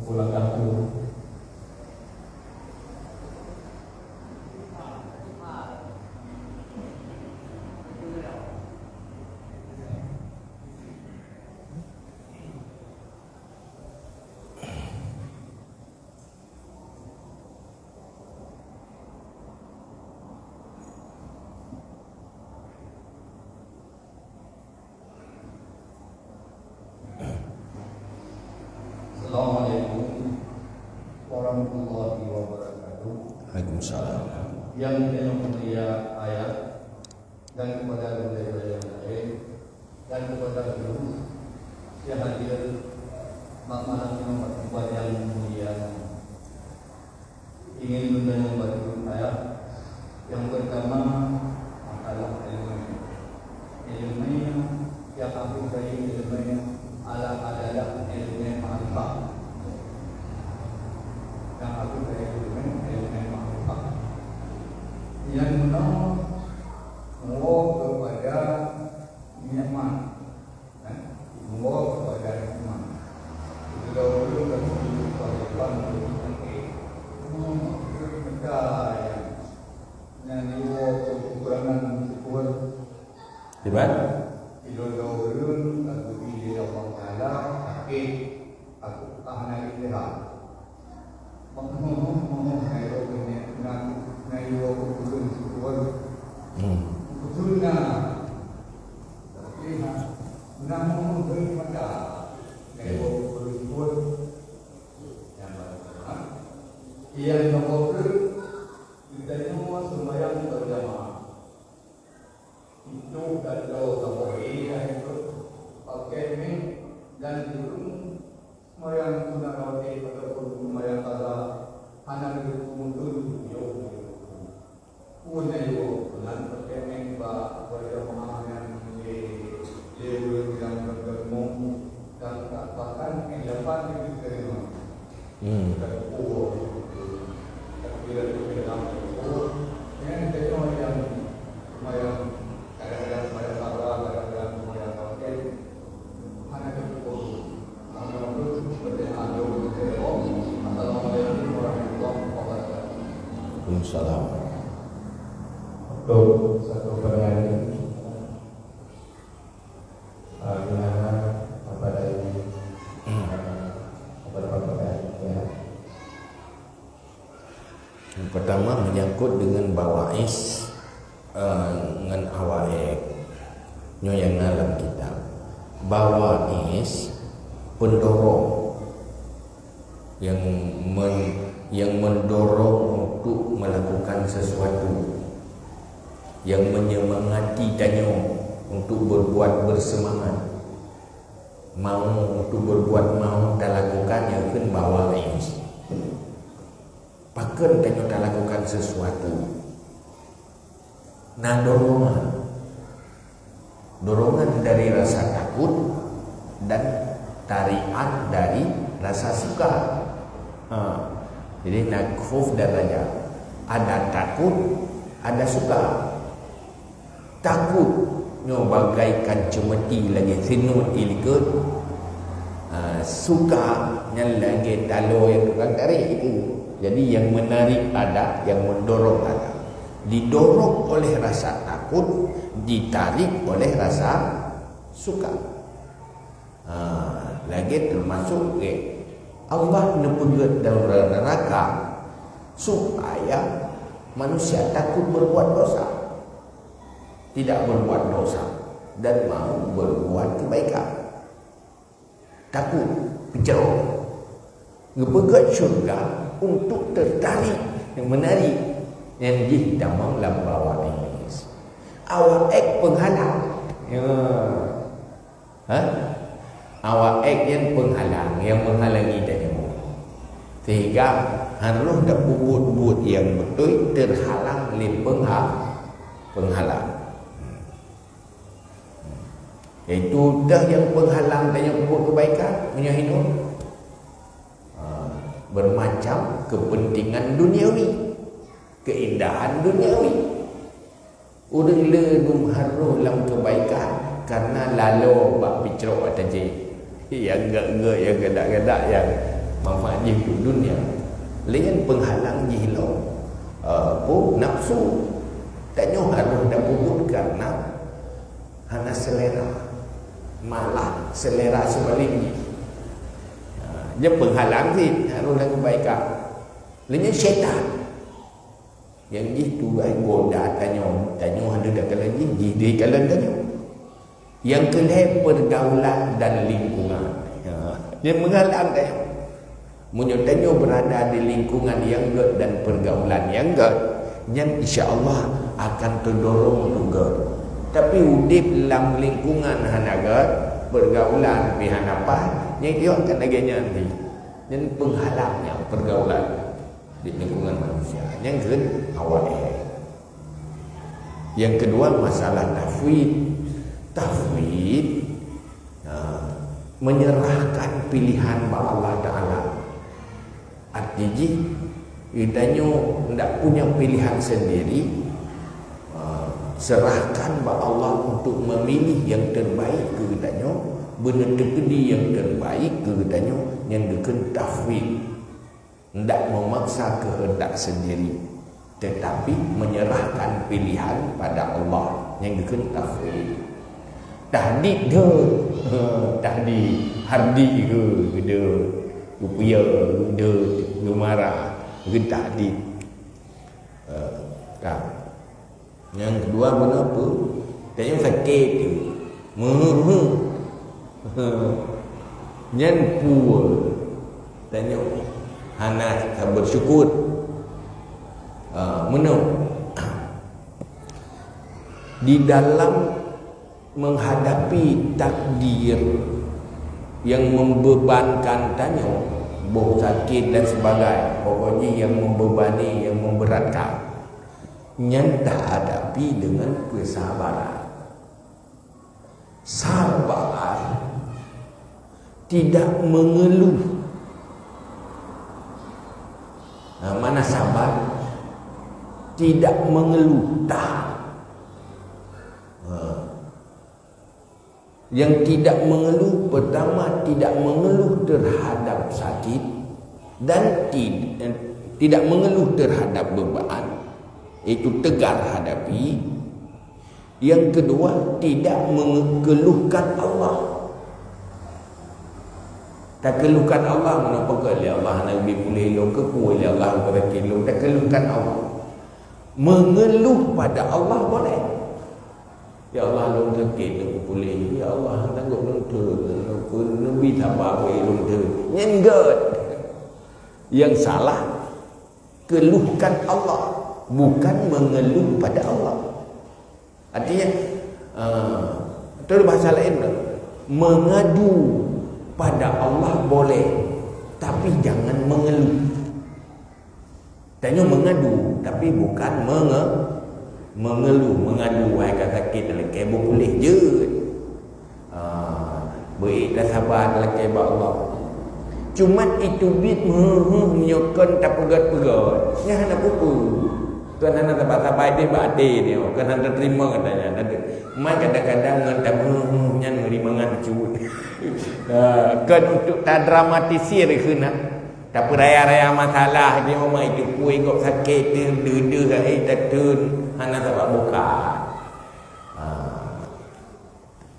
Pulang kampung. Assalamualaikum warahmatullahi wabarakatuh. Waalaikumsalam. Yang saya mulia ayah dan kepada guru yang lain dan kepada guru yang hadir bak malam nyoe bak tempat yang mulia. Ingin meunyoe bak guru ayah, nyang peurtama, masalah ileumèe. Ileumèe nyang harôh jai ileumèe adalah ileumèe makrifat. Nyang harôh jai ileumèe, ileumèe makrifat. Nyang meunoe, meuwoe keupada nikmat. Eh, meuwoe keupada iman. Keudroe ulôn ka sujud bak depan ulôn sakét. Meukeureueng meuda nyan. Nyan jiwoe keu keukurangan syukur. Di mana? Keudroe ulôn ka geubri lé Allah Taala sakét. Aku ka hana lé seuhat. Meuheuh-heuh, meuheuh, hai roh keuneuk na, na iwoe keu ulôn syukur. Hmm. Beutôi na. Tapi na, na meuheuh-heuh mata. Na iwoe keu ulôn syukur. Nyang baru, ha? Nyang nomor dua, geutanyoe seumayang beujamaah. Itu dan lo saboh ilée itu pakai mik dan turun sembahyang sunat rawatib ataupun sembahyang qadha hana geuteupeue meuteun yoh. Dan bahkan elevan itu diterima. Hmm. Bukan kubur. Tapi bila tu dalam kubur, dengan kita yang sembahyang, kadang-kadang sembahyang fardu, kadang-kadang sembahyang tawakal, hana terpukul. Hana terpukul. Assalamualaikum warahmatullahi wabarakatuh. Waalaikumsalam. Untuk satu pertanyaan ini, Ah, gimana apa tadi? Hmm. Ah, apa nama, ya? Yang pertama menyangkut dengan bawa is, eh, ngan awak ek. Nyoe nyang na lam kitab. Bawa is pendorong yang men-, yang mendorong untuk melakukan sesuatu, yang menyemangati tanyoe untuk berbuat, bersemangat, mau untuk berbuat, mau talakukan, nyan kheun bawa is. Pakon tanyoe talakukan sesuatu? Na dorongan. Dorongan dari rasa takut dan tarikan dari rasa suka. Ha. Jadi, na khauf dan raja. Ada takut, ada suka. Takut nyoe bagaikan ceumeuti lagée sinut ilikot. Ha, suka nyan lagée taloe nyang tukang tarék itu. Jadi, yang menarik ada, yang mendorong ada. Didorong oleh rasa takut, ditarik oleh rasa suka. Ha, lagée teumasuk, eh, Allah neupeugét dalam neuraka supaya manusia takut berbuat dosa, tidak berbuat dosa, dan mau berbuat kebaikan. Takut, peucok. Geupeugét syurga untuk tertarik, menarik. Nyang jih tamong lam bawa is. Awak ek penghalang. Ya. Ha? Awak ek nyan penghalang, nyang menghalangi tanyoe. Sehingga harôh tapeubuet buet nyang beutôi terhalang lé pengha-, penghalang. Yaitu dah nyang penghalang tanyoe peubuet kebaikan, meunyoe hidup. Ha, bermacam kepentingan duniawi, keindahan duniawi. Ureuëng le dum harôh lam kebaikan karena lalo bak picrok atajih. Nyang gét-gét, nyang gadak-gadak, nyang manfaat jih untuk dunia. Laén penghalang jih lom, eh, peue, nafsu. Tanyoe harôh tapeubuet karena hana selera. Malah selera seubalik jih. Ha, nyan penghalang cit harôh lam kebaikan. Laén syaitan. Nyang jih tugaih goda tanyoe, tanyoe hana takalon jih, jih deh kalon tanyoe. Nyang keulhèe, pergaulan dan lingkungan. Ha, nyan meuhalang tanyoe. Meunyoe tanyoe berada di lingkungan nyang gét dan pergaulan nyang gét, nyan insya Allah akan terdorong untuk gét. Tapi udép lam lingkungan hana gét, pergaulan pih hana paih, nyan jih akan lagèe nyan jih. Nyan penghalang nyan pergaulan di lingkungan manusia. Nyang keu awai. Yang kedua, masalah tafwid. Tafwid, ha, menyerahkan pilihan bak Allah Taala. Arti jih, geutanyoe ndak punya pilihan sendiri, ha, serahkan bak Allah untuk memilih yang terbaik keu geutanyoe, beuneuteukedi yang terbaik keu geutanyoe, nyan geukheun tafwid. Ndak memaksa kehendak sendiri, tetapi menyerahkan pilihan pada Allah, nyang geukheun tafwid. Tahdid deuh, tahdid, hardi geu-, geudeuh, geupeue, geudeuh, geumarah, geutahdid. Eh, ka. Nyang keudua, meunoe peue? Tanyoe sakét tu. Meuheuh-heuh. Nyan peue? Tanyoe hana sabar syukur. Ah, meunoe. Di dalam menghadapi takdir yang membebankan tanyoe, boh sakét dan sebagainya, pokok jih yang membebani, yang memberatkan. Nyan tahadapi dengan kesabaran. Sabar tidak mengeluh. Nah, mana sabar? Tidak mengeluh, tahan. Ha. Yang tidak mengeluh, pertama, tidak mengeluh terhadap sakit dan tid-, eh, tidak mengeluh terhadap beban, itu tegar hadapi. Yang kedua, tidak mengeluhkan Allah. Takeluhkan Allah, meunoe peugah lé Allah, hana geubri puléh lôn, keu peue lé Allah, geubri lôn, takeluhkan Allah. Mengeluh pada Allah boleh. "Ya Allah, lôn sakét, lôn puléh. Ya Allah, sanggob lôn teuh, lôn keu Nabi sabar bagi lôn teuh." Nyan gét. Yang salah, keluhkan Allah, bukan mengeluh pada Allah. Artinya, eh, atau bahasa lain, mengadu pada Allah boleh, tapi jangan mengeluh. Tanyoe mengadu, tapi bukan menge-, mengeluh. Mengadu, "Hai ka sakét, lakée beupuléh jeuet." Ah, beuék tasaba lakée bak Allah. Cuma itu bit, huh, huh, meunyoe kon tapeugét-peugét, nyan hana peue-peue. Tuhan hana saba-saba deh bak até dia, kon hana terima katanya. Mai kadang-kadang ngon tamu, huh, huh, nyan meuri mangat cuit. Ah, kon untuk tadramatisir keunan. Tapeuraya-raya masalah dia, memang itu pui gop sakét, deuh-deuh, eh, tateun, hana sabab bukan. Ah.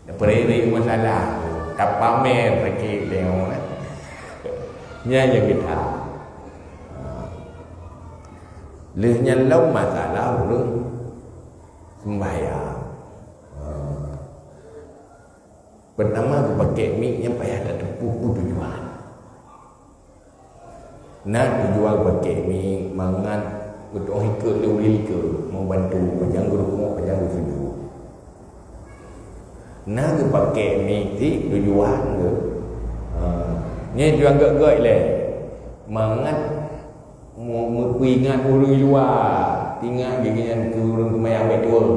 Tapeuraya-raya masalah, tapamer sakét dia, eh. Nyan nyang geuta. Ah. Lheueh nyan lom masalah ureueng sembahyang. Ah. Pertama, geupakék mic nyang payah tateupeue peue tujuan. Na tujuan pakék mic mangat geutu'oh ikot lé ureueng likot, membantu pajan geurukoh, pajan geusujut. Na geupakék mic cit tujuan geuh, ha, nyan tujuan gét-gét lé, mangat meu-, meupeuingat ureueng luwa, ingat geuh nyan keu ureueng seumayang bèk tuwoe.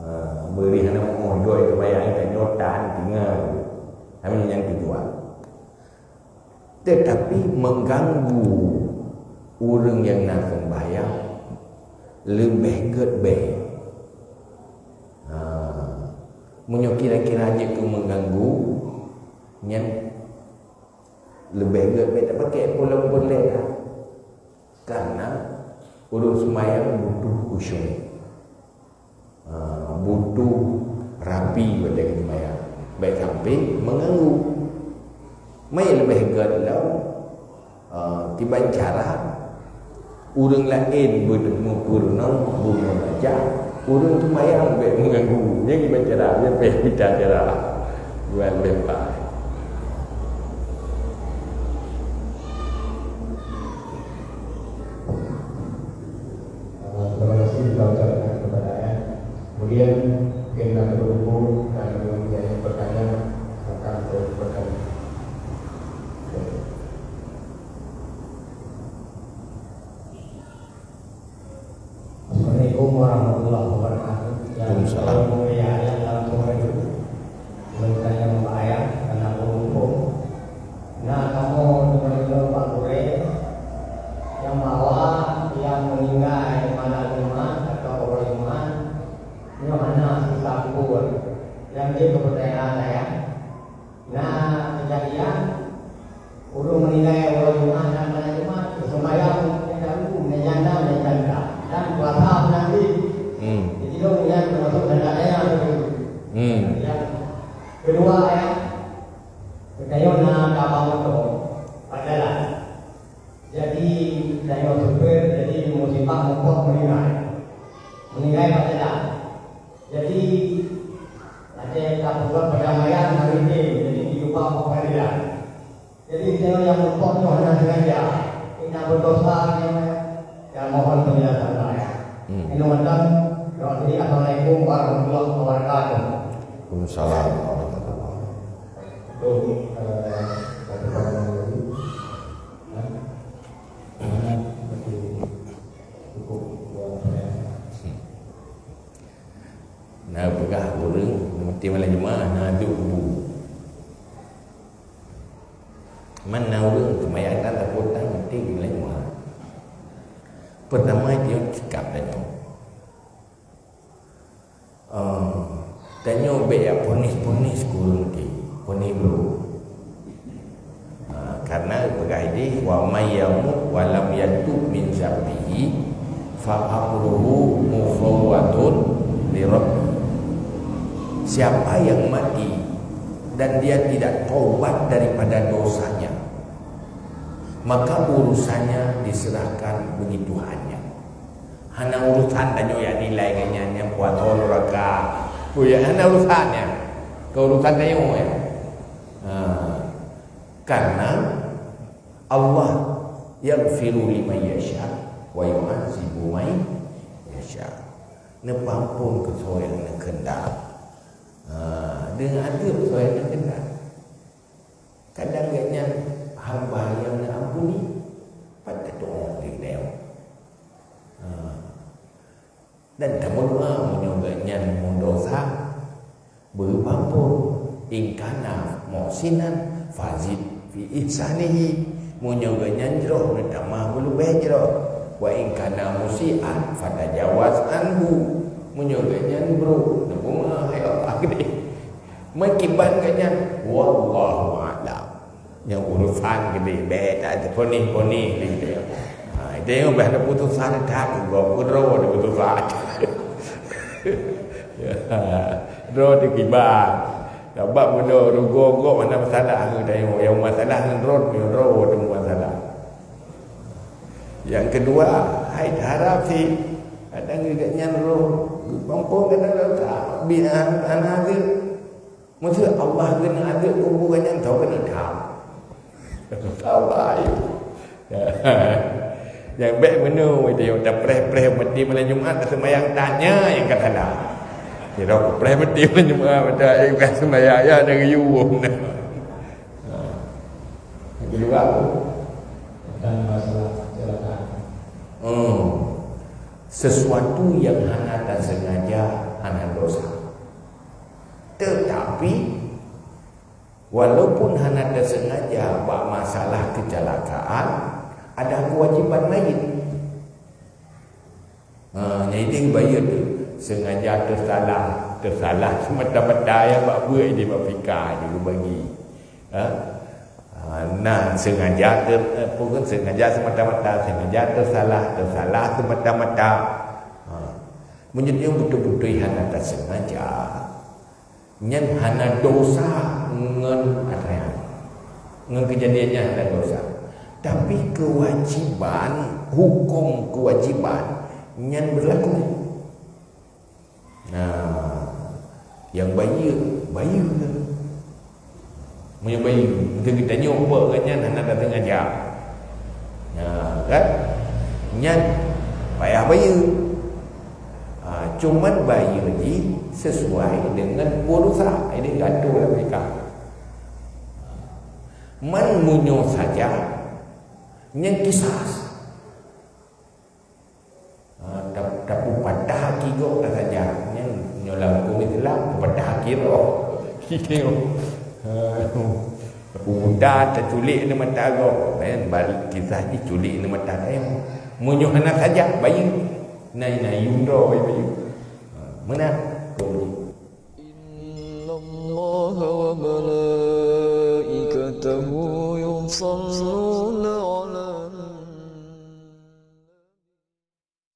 Ha, beurih hana meu'oh joi seumayang, tanyoe tan tinggai. Tapi nyan tujuan. Tetapi mengganggu ureueng nyang na seumbahyang leubeh gét bèe. Ha, meunyoe kira-kira jeuet keu mengganggu, nyan leubeh gét bèe tapakék pulang peureulèe dah. Karena ureueng seumbahyang butuh khusyuk. Ha, butuh rapi watèe geuseumayang. Bèk sampé meuganggu. Meuleubeh gét lom, ha, kiban cara ureueng laén beumeupurunoe, beumeubaca, ureueng seumayang bèk meuganggu. Nyan kiban cara, nyan pih mita cara. Buat leupah. Ah, terima kasih kita ucapkan kepada ayah. Kemudian, mungkin nak berhubung dan menjadi pertanyaan, silakan untuk bertanya. Assalamualaikum warahmatullahi wabarakatuh. Waalaikumsalam. Yang saya mulia, yang langsung itu. Lôn tanyong bak ayah, karena ureueng phôn. Na kamoe deungoe-deungoe bak gurèe, nyang bahwa nyang meuninggai malam Jumat atawa uroe Jumat, nyoe hana sisa kubur. Nyang jeuet keu peutanyaan ayah, na keujadian ureueng meuninggai uroe Jumat dan malam Jumat, seumayang nyang daru, nyang janda, nyang janda, dan puasa meunan cit. Hmm. Jadi, lôn nyan teumasok janda nyang daru. Hmm. Nyang Keudua, ya, geutanyoe na kaba moto bak jalan. Jadi, geutanyoe supir, jadi musibah muphom meuninggai. Meuninggai bak jalan. Jadi, watèe ka peubuet perdamaian, hana izin, jadi jijubah bak pengadilan. Jadi, geutanyoe nyang muphom nyoe hana sengaja, inong berdosa nyoe, ya mohon penjelasan saya. Hmm. Inong mantong, doa diri, assalamualaikum warahmatullahi wabarakatuh. Waalaikumsalam warahmatullahi wabarakatuh. Untuk, eh, satu pertanyaan lagi. Nah, mana seperti cukup dua pertanyaan. Na peugah ureueng meuti malam Jumat, na duek bu. Mana ureuëng seumayang dan tapotang mesti mulai muha. Pertama dia cakap tanya. Uh, tanya bek ya ponis-ponis kurung ti, ponis bro. Uh, karena pegai di wa may yamut wa lam yatub min zambihi fa amruhu mufawwadun li rabbih. Siapa yang mati dan dia tidak taubat daripada dosanya, maka urusannya diserahkan bagi Tuhannya. Hana urusan tanyoe yak nilai ngon nyan, nyan puasa nuraka. Oh ya, hana urusan nyan. Keu urusan tanyoe ya. Ha. Karena Allah yaghfiru liman yasha wa yu'adzibu man yasha. Neupeuampon keu soe nyang neukheundak. Ha, deungon adeueb soe nyang neukheundak. Kadang gobnyan hamba nyang neuampuni, pat teutu'oh lé geutanyoe. Ha. Dan tameudoa meunyoe gobnyan meudosa, beureupeuampon. In kana muhsinan fazid fi ihsanihi. Meunyoe gobnyan jroh, neutamah beuleubeh jroh. Wa in kana musian fatajawaz anhu. Meunyoe gobnyan brok, neupeumeu'ah, ya Allah, keudeh. Meukiban gobnyan, wallahu a'lam. Nyang urusan geude bèk, tak ada ponih-ponih lé geude. Ha, itu yang bah ada putusan that, gob keudroe ada putusan. Ya, droe teukiban. Sabab meunyoe rugoe gob hana masalah, ada yang, yang masalah ngon droe, yang droe ada masalah. Yang kedua, hai harap sih. Kadang juga nyan roh, gampông kadang tak, bi-, anak-anak Maksud Allah keuneuk adeueb kubu gobnyan tho keuneuk tham. Allah ayuh. Nyang bèk meunyoe, dia tapreh-preh meuti malam Jumat, taseumayang tanya nyang ka salah. Kira kupreh meuti malam Jumat, mata air bukan sembahyang, ya, dari yuwuh. Ha. Yang kedua apa? Tentang masalah kecelakaan. Hmm. Sesuatu yang hana tasengaja hana dosa. Tetapi, walaupun hana tasengaja bak masalah kecelakaan, ada kewajiban lain. Ha, nyang idéh bayeue tu, sengaja teusalah, teusalah semata-mata ya bak buet idéh bak fika idéh geubagi. Ha? Ha, nah, sengaja ter-, eh, bukan sengaja semata-mata, sengaja teusalah, teusalah semata-mata. Ha. Meunyoe beutôi-beutôi hana tasengaja, nyan hana dosa ngon atra nyan, ngon keujadian nyan hana dosa. Tapi keuwajiban, huköm keuwajiban nyan beulaku. Nah, nyang bayeue, bayeue. Meunyoe bayeue, mungken geutanyoe buet ngon nyan hana tasengaja. Nah, kan? Nyan payah bayeue. Ha, cuman bayeue jih sesuai dengan peue dosa. Ini diatur dalam nikah. Man meunyoe saja, nyan kisas. Ha, ta-, tapupatah aki gob tasaja. Nyan nyoe lam huköm Islam, pupatah aki roh. Ha, tapubuta, taculik ni mata gob. Kan, balik kisah jih culik ni mata kayong. Meunyoe hana saja, bayeue. Nai, nai, yum droe, bayeue. Ha, meunan. إن الله وملائكته يصلون